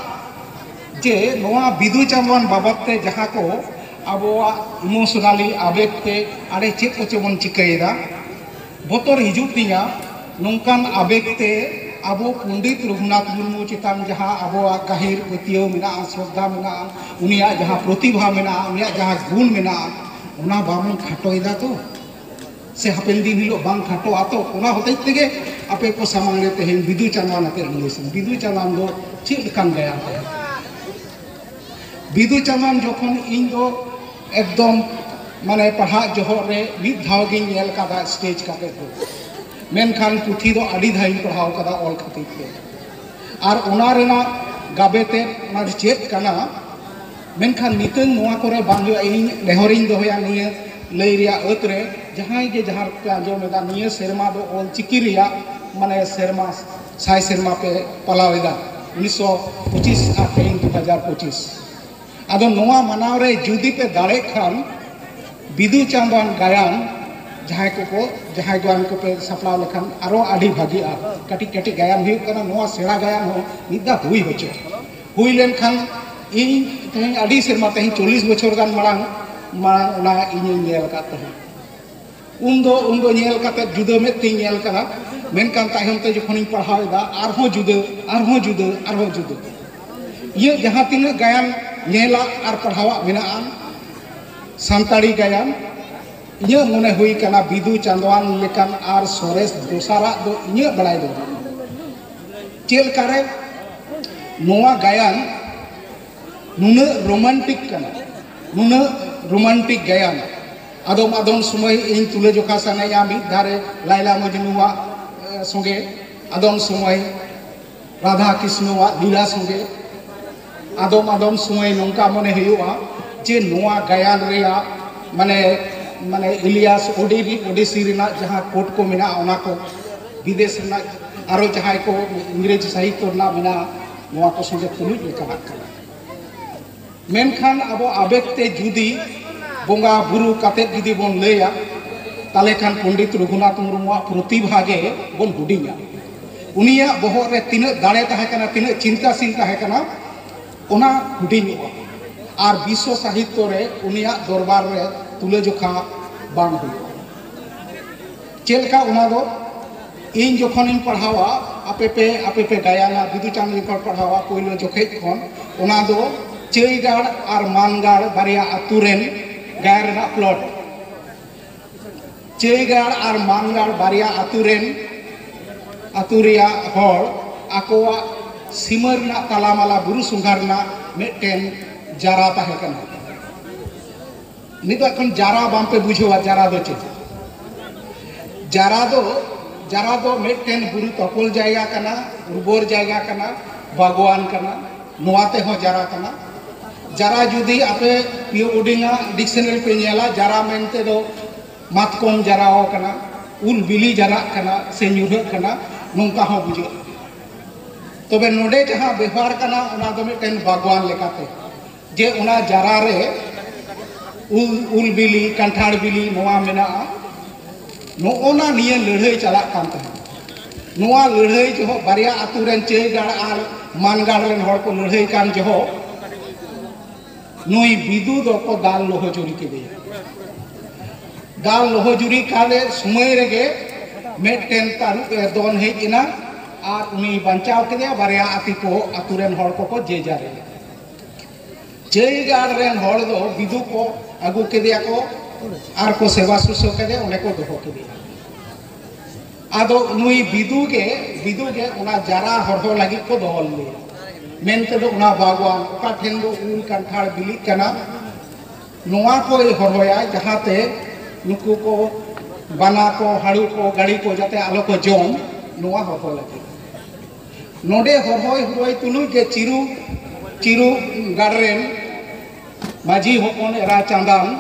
ᱡᱮ ᱱᱚᱣᱟ ᱵᱤᱫᱩ ᱪᱟᱸᱫᱳᱣᱟᱱ ᱵᱟᱵᱚᱫ ᱛᱮ ᱡᱟᱦᱟᱸ ᱠᱚ ᱟᱵᱚᱣᱟᱜ ᱤᱢᱳᱥᱚᱱᱟᱞᱤ ᱟᱵᱮᱜᱽ ᱛᱮ ᱟᱲᱮ ᱪᱮᱫ ᱠᱚᱪᱚ ᱵᱚᱱ ᱪᱤᱠᱟᱹᱭᱮᱫᱟ, ᱵᱚᱛᱚᱨ ᱦᱤᱡᱩᱜ ᱛᱤᱧᱟ ᱱᱚᱝᱠᱟᱱ ᱟᱵᱮᱜᱽ ᱛᱮ ᱟᱵᱚ ᱯᱚᱱᱰᱤᱛ ᱨᱚᱜᱷᱩᱱᱟᱛᱷ ᱢᱩᱨᱢᱩ ᱪᱮᱛᱟᱱ ᱡᱟᱦᱟᱸ ᱟᱵᱚᱣᱟᱜ ᱜᱟᱹᱦᱤᱨ ᱯᱟᱹᱛᱭᱟᱹᱣ ᱢᱮᱱᱟᱜᱼᱟ, ᱥᱨᱚᱫᱷᱟ ᱢᱮᱱᱟᱜᱼᱟ, ᱩᱱᱤᱭᱟᱜ ᱡᱟᱦᱟᱸ ᱯᱨᱚᱛᱤᱵᱷᱟ ᱢᱮᱱᱟᱜᱼᱟ, ᱩᱱᱤᱭᱟᱜ ᱡᱟᱦᱟᱸ ᱜᱩᱱ ᱢᱮᱱᱟᱜᱼᱟ, ᱚᱱᱟ ᱵᱟᱵᱚᱱ ᱠᱷᱟᱴᱚᱭᱮᱫᱟ ᱛᱚ? ᱥᱮ ᱦᱟᱯᱮᱱ ᱫᱤᱱ ᱦᱤᱞᱳᱜ ᱵᱟᱝ ᱠᱷᱟᱴᱚᱜᱼᱟ ᱛᱚ? ᱚᱱᱟ ᱦᱚᱛᱮᱡ ᱛᱮᱜᱮ ᱟᱯᱮ ᱠᱚ ᱥᱟᱢᱟᱝ ᱨᱮ ᱛᱮᱦᱮᱧ ᱵᱤᱫᱩ ᱪᱟᱸᱫᱟᱱ ᱟᱛᱮ ᱤᱧ ᱞᱟᱹᱭ ᱥᱟᱱᱟ᱾ ᱵᱤᱫᱩ ᱪᱟᱸᱫᱟᱱ ᱫᱚ ᱪᱮᱫ ᱞᱮᱠᱟᱱ ᱜᱟᱭᱟᱱ ᱛᱟᱦᱮᱸ ᱠᱟᱱᱟ? ᱵᱤᱫᱩ ᱪᱟᱸᱫᱟᱱ ᱡᱚᱠᱷᱚᱱ ᱤᱧ ᱫᱚ ᱮᱠᱫᱚᱢ ᱢᱟᱱᱮ ᱯᱟᱲᱦᱟᱜ ᱡᱚᱦᱚᱜ ᱨᱮ ᱢᱤᱫ ᱫᱷᱟᱣ ᱜᱤᱧ ᱧᱮᱞ ᱠᱟᱫᱟ ᱥᱴᱮᱡᱽ ᱠᱟᱛᱮ ᱫᱚ, ᱢᱮᱱᱠᱷᱟᱱ ᱯᱩᱛᱷᱤ ᱫᱚ ᱟᱹᱰᱤ ᱫᱷᱟᱣ ᱤᱧ ᱯᱟᱲᱦᱟᱣ ᱠᱟᱫᱟ ᱚᱞ ᱠᱷᱟᱹᱛᱤᱨ ᱛᱮ᱾ ᱟᱨ ᱚᱱᱟ ᱨᱮᱱᱟᱜ ᱜᱟᱵᱮ ᱛᱮᱫ ᱚᱱᱟ ᱫᱚ ᱪᱮᱫ ᱠᱟᱱᱟ? ᱢᱮᱱᱠᱷᱟᱱ ᱱᱤᱛᱚᱝ ᱱᱚᱣᱟ ᱠᱚᱨᱮ ᱵᱟᱝ ᱦᱩᱭᱩᱜᱼᱟ᱾ ᱤᱧ ᱱᱮᱦᱚᱨᱤᱧ ᱫᱚᱦᱚᱭᱟ ᱱᱤᱭᱟᱹ ᱞᱟᱹᱭ ᱨᱮᱭᱟᱜ ᱟᱹᱛ ᱨᱮ, ᱡᱟᱦᱟᱸᱭ ᱜᱮ ᱡᱟᱦᱟᱸ ᱯᱮ ᱟᱸᱡᱚᱢ ᱮᱫᱟ, ᱱᱤᱭᱟᱹ ᱥᱮᱨᱢᱟ ᱫᱚ ᱚᱞ ᱪᱤᱠᱤ ᱨᱮᱭᱟᱜ ᱢᱟᱱᱮ ᱥᱮᱨᱢᱟ, ᱥᱟᱭ ᱥᱮᱨᱢᱟ ᱯᱮ ᱯᱟᱞᱟᱣ ᱮᱫᱟ, ᱩᱱᱤᱥᱥᱚ ᱯᱚᱸᱪᱤᱥ ᱟᱨ ᱛᱮᱦᱮᱧ ᱫᱩ ᱦᱟᱡᱟᱨ ᱯᱚᱸᱪᱤᱥ᱾ ᱟᱫᱚ ᱱᱚᱣᱟ ᱢᱟᱱᱟᱣ ᱨᱮ ᱡᱩᱫᱤ ᱯᱮ ᱫᱟᱲᱮᱜ ᱠᱷᱟᱱ, ᱵᱤᱫᱩ ᱪᱟᱸᱫᱟᱱ ᱜᱟᱭᱟᱱ ᱡᱟᱦᱟᱸᱭ ᱠᱚᱠᱚ, ᱡᱟᱦᱟᱸᱭ ᱜᱟᱭᱟᱱ ᱠᱚᱯᱮ ᱥᱟᱯᱲᱟᱣ ᱞᱮᱠᱷᱟᱱ ᱟᱨᱚ ᱟᱹᱰᱤ ᱵᱷᱟᱹᱜᱤᱜᱼᱟ᱾ ᱠᱟᱹᱴᱤᱡ ᱠᱟᱹᱴᱤᱡ ᱜᱟᱭᱟᱱ ᱦᱩᱭᱩᱜ ᱠᱟᱱᱟ, ᱱᱚᱣᱟ ᱥᱮᱬᱟ ᱜᱟᱭᱟᱱ ᱦᱚᱸ ᱢᱤᱫ ᱫᱷᱟᱣ ᱦᱩᱭ ᱦᱚᱪᱚ᱾ ᱦᱩᱭ ᱞᱮᱱᱠᱷᱟᱱ ᱤᱧ ᱛᱮᱦᱮᱧ ᱟᱹᱰᱤ ᱥᱮᱨᱢᱟ, ᱛᱮᱦᱮᱧ ᱪᱚᱞᱞᱤᱥ ᱵᱚᱪᱷᱚᱨ ᱜᱟᱱ ᱢᱟᱲᱟᱝ, ᱢᱟᱲᱟᱝ ᱚᱱᱟ ᱤᱧᱤᱧ ᱧᱮᱞ ᱟᱠᱟᱫ ᱛᱟᱦᱮᱸᱫ᱾ ᱩᱱᱫᱚ, ᱩᱱᱫᱚ ᱧᱮᱞ ᱠᱟᱛᱮ, ᱡᱩᱫᱟᱹ ᱢᱮᱫ ᱛᱮᱧ ᱧᱮᱞ ᱠᱟᱫᱟ, ᱢᱮᱱᱠᱷᱟᱱ ᱛᱟᱭᱚᱢ ᱛᱮ ᱡᱚᱠᱷᱚᱱᱤᱧ ᱯᱟᱲᱦᱟᱣ ᱮᱫᱟ, ᱟᱨᱦᱚᱸ ᱡᱩᱫᱟᱹ, ᱟᱨᱦᱚᱸ ᱡᱩᱫᱟᱹ, ᱟᱨᱦᱚᱸ ᱡᱩᱫᱟᱹ᱾ ᱤᱧᱟᱹᱜ ᱡᱟᱦᱟᱸ ᱛᱤᱱᱟᱹᱜ ᱜᱟᱭᱟᱱ ᱧᱮᱞᱟᱜ ᱟᱨ ᱯᱟᱲᱦᱟᱣᱟᱜ ᱢᱮᱱᱟᱜᱼᱟ, ᱥᱟᱱᱛᱟᱲᱤ ᱜᱟᱭᱟᱱ ᱤᱧᱟᱹᱜ ᱢᱚᱱᱮ ᱦᱩᱭ ᱠᱟᱱᱟ ᱵᱤᱫᱩ ᱪᱟᱸᱫᱣᱟᱱ ᱞᱮᱠᱟᱱ ᱟᱨ ᱥᱚᱨᱮᱥ ᱫᱚᱥᱟᱨᱟᱜ ᱫᱚ ᱤᱧᱟᱹᱜ ᱵᱟᱲᱟᱭ ᱫᱚ ᱪᱮᱫ ᱞᱮᱠᱟᱨᱮ ᱱᱚᱣᱟ ᱜᱟᱭᱟᱱ ᱱᱩᱱᱟᱹᱜ ᱨᱳᱢᱟᱱᱴᱤᱠ ᱠᱟᱱᱟ, ᱱᱩᱱᱟᱹᱜ ᱨᱳᱢᱟᱱᱴᱤᱠ ᱜᱟᱭᱟᱱ᱾ ᱟᱫᱚᱢ ᱟᱫᱚᱢ ᱥᱚᱢᱚᱭ ᱤᱧ ᱛᱩᱞᱟᱹᱡᱚᱠᱷᱟ ᱥᱟᱱᱟᱧᱟ ᱢᱤᱫ ᱫᱷᱟᱨᱮ ᱞᱟᱭᱞᱟ ᱢᱚᱡᱽᱱᱩᱣᱟᱜ ᱥᱚᱸᱜᱮ, ᱟᱫᱚᱢ ᱥᱚᱢᱚᱭ ᱨᱟᱫᱷᱟ ᱠᱨᱤᱥᱱᱚᱣᱟᱜ ᱞᱤᱞᱟ ᱥᱚᱸᱜᱮ᱾ ᱟᱫᱚᱢ ᱟᱫᱚᱢ ᱥᱚᱢᱚᱭ ᱱᱚᱝᱠᱟ ᱢᱚᱱᱮ ᱦᱩᱭᱩᱜᱼᱟ ᱡᱮ ᱱᱚᱣᱟ ᱜᱟᱭᱟᱱ ᱨᱮᱭᱟᱜ ᱢᱟᱱᱮ ᱢᱟᱱᱮ ᱤᱞᱤᱭᱟᱥ ᱳᱰᱤ- ᱳᱰᱤᱥᱤ ᱨᱮᱱᱟᱜ ᱡᱟᱦᱟᱸ ᱠᱳᱰ ᱠᱚ ᱢᱮᱱᱟᱜᱼᱟ, ᱚᱱᱟ ᱠᱚ ᱵᱤᱫᱮᱥ ᱨᱮᱱᱟᱜ ᱟᱨᱚ ᱡᱟᱦᱟᱸᱭ ᱠᱚ ᱤᱝᱨᱮᱡᱤ ᱥᱟᱦᱤᱛᱛᱚ ᱨᱮᱱᱟᱜ ᱢᱮᱱᱟᱜᱼᱟ, ᱱᱚᱣᱟ ᱠᱚ ᱥᱚᱸᱜᱮ ᱛᱩᱞᱩᱡ ᱞᱮᱠᱟᱱᱟᱜ ᱠᱟᱱᱟ᱾ ᱢᱮᱱᱠᱷᱟᱱ ᱟᱵᱚ ᱟᱵᱮᱜᱽ ᱛᱮ ᱡᱩᱫᱤ ᱵᱚᱸᱜᱟ ᱵᱩᱨᱩ ᱠᱟᱛᱮᱫ ᱡᱩᱫᱤ ᱵᱚᱱ ᱞᱟᱹᱭᱟ, ᱛᱟᱦᱚᱞᱮ ᱠᱷᱟᱱ ᱯᱚᱱᱰᱤᱛ ᱨᱚᱜᱷᱩᱱᱟᱛᱷ ᱢᱩᱨᱢᱩᱣᱟᱜ ᱯᱨᱚᱛᱤᱵᱷᱟ ᱜᱮ ᱵᱚᱱ ᱦᱩᱰᱤᱧᱟ᱾ ᱩᱱᱤᱭᱟᱜ ᱵᱚᱦᱚᱜ ᱨᱮ ᱛᱤᱱᱟᱹᱜ ᱫᱟᱲᱮ ᱛᱟᱦᱮᱸ ᱠᱟᱱᱟ, ᱛᱤᱱᱟᱹᱜ ᱪᱤᱱᱛᱟᱥᱤᱞ ᱛᱟᱦᱮᱸ ᱠᱟᱱᱟ, ᱚᱱᱟ ᱦᱩᱰᱤᱧᱚᱜᱼᱟ᱾ ᱟᱨ ᱵᱤᱥᱥᱚ ᱥᱟᱦᱤᱛᱛᱚ ᱨᱮ ᱩᱱᱤᱭᱟᱜ ᱫᱚᱨᱵᱟᱨ ᱨᱮ ᱛᱩᱞᱟᱹᱡᱚᱠᱷᱟ ᱵᱟᱝ ᱦᱩᱭᱩᱜᱼᱟ᱾ ᱪᱮᱫ ᱞᱮᱠᱟ ᱚᱱᱟ ᱫᱚ? ᱤᱧ ᱡᱚᱠᱷᱚᱱᱤᱧ ᱯᱟᱲᱦᱟᱣᱟ, ᱟᱯᱮ ᱯᱮ ᱟᱯᱮ ᱯᱮ ᱜᱟᱭᱟᱱᱟ, ᱵᱤᱫᱩ ᱪᱟᱸᱫᱟᱱ ᱡᱚᱠᱷᱚᱱ ᱯᱟᱲᱦᱟᱣᱟ ᱯᱳᱭᱞᱳ ᱡᱚᱠᱷᱮᱡ ᱠᱷᱚᱱ, ᱚᱱᱟ ᱫᱚ ᱪᱟᱹᱭᱜᱟᱲ ᱟᱨ ᱢᱟᱱᱜᱟᱲ ᱵᱟᱨᱭᱟ ᱟᱹᱛᱩ ᱨᱮᱱ ᱜᱟᱭᱟᱱ ᱨᱮᱱᱟᱜ ᱯᱞᱚᱴ᱾ ᱪᱟᱹᱭᱜᱟᱲ ᱟᱨ ᱢᱟᱱᱜᱟᱲ ᱵᱟᱨᱭᱟ ᱟᱹᱛᱩ ᱨᱮᱱ ᱟᱹᱛᱩ ᱨᱮᱭᱟᱜ ᱦᱚᱲ ᱟᱠᱚᱣᱟᱜ ᱥᱤᱢᱟᱹ ᱨᱮᱱᱟᱜ ᱛᱟᱞᱟᱢᱟᱞᱟ ᱵᱩᱨᱩ ᱥᱚᱸᱜᱷᱟ ᱨᱮᱱᱟᱜ ᱢᱤᱫᱴᱮᱱ ᱡᱟᱨᱟ ᱛᱟᱦᱮᱸ ᱠᱟᱱᱟ᱾ ᱱᱤᱛᱚᱜ ᱠᱷᱚᱱ ᱡᱟᱨᱟ ᱵᱟᱝᱯᱮ ᱵᱩᱡᱷᱟᱹᱣᱟ, ᱡᱟᱨᱟ ᱫᱚ ᱪᱮᱫ? ᱡᱟᱨᱟ ᱫᱚ ᱡᱟᱨᱟ ᱫᱚ ᱢᱤᱫᱴᱮᱱ ᱵᱩᱨᱩ ᱛᱚᱯᱚᱞ ᱡᱟᱭᱜᱟ ᱠᱟᱱᱟ, ᱩᱨᱵᱚᱨ ᱡᱟᱭᱜᱟ ᱠᱟᱱᱟ, ᱵᱟᱜᱣᱟᱱ ᱠᱟᱱᱟ, ᱱᱚᱣᱟ ᱛᱮᱦᱚᱸ ᱡᱟᱨᱟ ᱠᱟᱱᱟ᱾ ᱡᱟᱨᱟ ᱡᱩᱫᱤ ᱟᱯᱮ ᱯᱤᱭᱳ ᱵᱳᱨᱰᱤᱝ ᱟᱜ ᱰᱤᱠᱥᱚᱱᱟᱨᱤ ᱯᱮ ᱧᱮᱞᱟ, ᱡᱟᱨᱟ ᱢᱮᱱᱛᱮ ᱫᱚ ᱢᱟᱛᱠᱚᱢ ᱡᱟᱨᱟᱣ ᱠᱟᱱᱟ, ᱩᱞ ᱵᱤᱞᱤ ᱡᱟᱨᱟᱜ ᱠᱟᱱᱟ ᱥᱮ ᱧᱩᱨᱦᱟᱹᱜ ᱠᱟᱱᱟ, ᱱᱚᱝᱠᱟ ᱦᱚᱸ ᱵᱩᱡᱷᱟᱹᱜᱼᱟ᱾ ᱛᱚᱵᱮ ᱱᱚᱰᱮ ᱡᱟᱦᱟᱸ ᱵᱮᱣᱦᱟᱨ ᱠᱟᱱᱟ, ᱚᱱᱟ ᱫᱚ ᱢᱤᱫᱴᱮᱱ ᱵᱟᱜᱣᱟᱱ ᱞᱮᱠᱟᱛᱮ, ᱡᱮ ᱚᱱᱟ ᱡᱟᱨᱟ ᱨᱮ ᱩᱞ, ᱩᱞ ᱵᱤᱞᱤ, ᱠᱟᱱᱴᱷᱟᱲ ᱵᱤᱞᱤ ᱱᱚᱣᱟ ᱢᱮᱱᱟᱜᱼᱟ᱾ ᱱᱚᱜᱼᱚ ᱱᱟ ᱱᱤᱭᱟᱹ ᱞᱟᱹᱲᱦᱟᱹᱭ ᱪᱟᱞᱟᱜ ᱠᱟᱱ ᱛᱟᱦᱮᱸᱫ᱾ ᱱᱚᱣᱟ ᱞᱟᱹᱲᱦᱟᱹᱭ ᱡᱚᱦᱚᱜ ᱵᱟᱨᱭᱟ ᱟᱹᱛᱩ ᱨᱮᱱ ᱪᱟᱹᱭᱜᱟᱲ ᱟᱨ ᱢᱟᱱᱜᱟᱲ ᱨᱮᱱ ᱦᱚᱲ ᱠᱚ ᱞᱟᱹᱲᱦᱟᱹᱭ ᱠᱟᱱ ᱡᱚᱦᱚᱜ ᱱᱩᱭ ᱵᱤᱫᱩ ᱫᱚᱠᱚ ᱫᱟᱞ ᱞᱚᱦᱚᱡᱩᱨᱤ ᱠᱮᱫᱮᱭᱟ᱾ ᱫᱟᱞ ᱞᱚᱦᱚᱡᱩᱨᱤ ᱠᱟᱫᱮ ᱥᱚᱢᱚᱭ ᱨᱮᱜᱮ ᱢᱤᱫᱴᱮᱱ ᱛᱟᱹᱨᱩᱵ ᱮ ᱫᱚᱱ ᱦᱮᱡ ᱮᱱᱟ ᱟᱨ ᱩᱱᱤ ᱵᱟᱧᱪᱟᱣ ᱠᱮᱫᱮᱭᱟ᱾ ᱵᱟᱨᱭᱟ ᱟᱹᱛᱩ ᱠᱚ, ᱟᱹᱛᱩ ᱨᱮᱱ ᱦᱚᱲ ᱠᱚᱠᱚ ᱡᱮᱡᱟᱨ ᱮᱱᱟ᱾ ᱡᱟᱹᱭᱜᱟᱲ ᱨᱮᱱ ᱦᱚᱲ ᱫᱚ ᱵᱤᱫᱩ ᱠᱚ ᱟᱹᱜᱩ ᱠᱮᱫᱮᱭᱟ ᱠᱚ ᱟᱨ ᱠᱚ ᱥᱮᱵᱟ ᱥᱩᱥᱟᱹ ᱠᱮᱫᱮ, ᱚᱸᱰᱮ ᱠᱚ ᱫᱚᱦᱚ ᱠᱮᱫᱮᱭᱟ᱾ ᱟᱫᱚ ᱱᱩᱭ ᱵᱤᱫᱩ ᱜᱮ, ᱵᱤᱫᱩ ᱜᱮ ᱚᱱᱟ ᱡᱟᱨᱟ ᱦᱚᱨᱦᱚ ᱞᱟᱹᱜᱤᱫ ᱠᱚ ᱫᱚᱦᱚ ᱞᱮᱫᱮᱭᱟ᱾ ᱢᱮᱱᱛᱮ ᱫᱚ ᱚᱱᱟ ᱵᱟᱜᱽᱣᱟᱱ ᱚᱠᱟ ᱴᱷᱮᱱ ᱫᱚ ᱩᱞ ᱠᱟᱱᱴᱷᱟᱲ ᱵᱤᱞᱤᱜ ᱠᱟᱱᱟ, ᱱᱚᱣᱟ ᱠᱚᱭ ᱦᱚᱨᱦᱚᱭᱟ, ᱡᱟᱦᱟᱸᱛᱮ ᱱᱩᱠᱩ ᱠᱚ ᱵᱟᱱᱟ ᱠᱚ, ᱦᱟᱹᱲᱩ ᱠᱚ, ᱜᱟᱹᱲᱤ ᱠᱚ ᱡᱟᱛᱮ ᱟᱞᱚ ᱠᱚ ᱡᱚᱢ, ᱱᱚᱣᱟ ᱦᱚᱨᱦᱚ ᱞᱟᱹᱜᱤᱫ᱾ ᱱᱚᱰᱮ ᱦᱚᱨᱦᱚᱭ ᱦᱚᱨᱦᱚᱭ ᱛᱩᱞᱩᱡ ᱜᱮ ᱪᱤᱨᱩ, ᱪᱤᱨᱩ ᱜᱟᱲ ᱨᱮᱱ ᱢᱟᱹᱡᱷᱤ ᱦᱚᱯᱚᱱ ᱮᱨᱟ ᱪᱟᱸᱫᱟᱱ,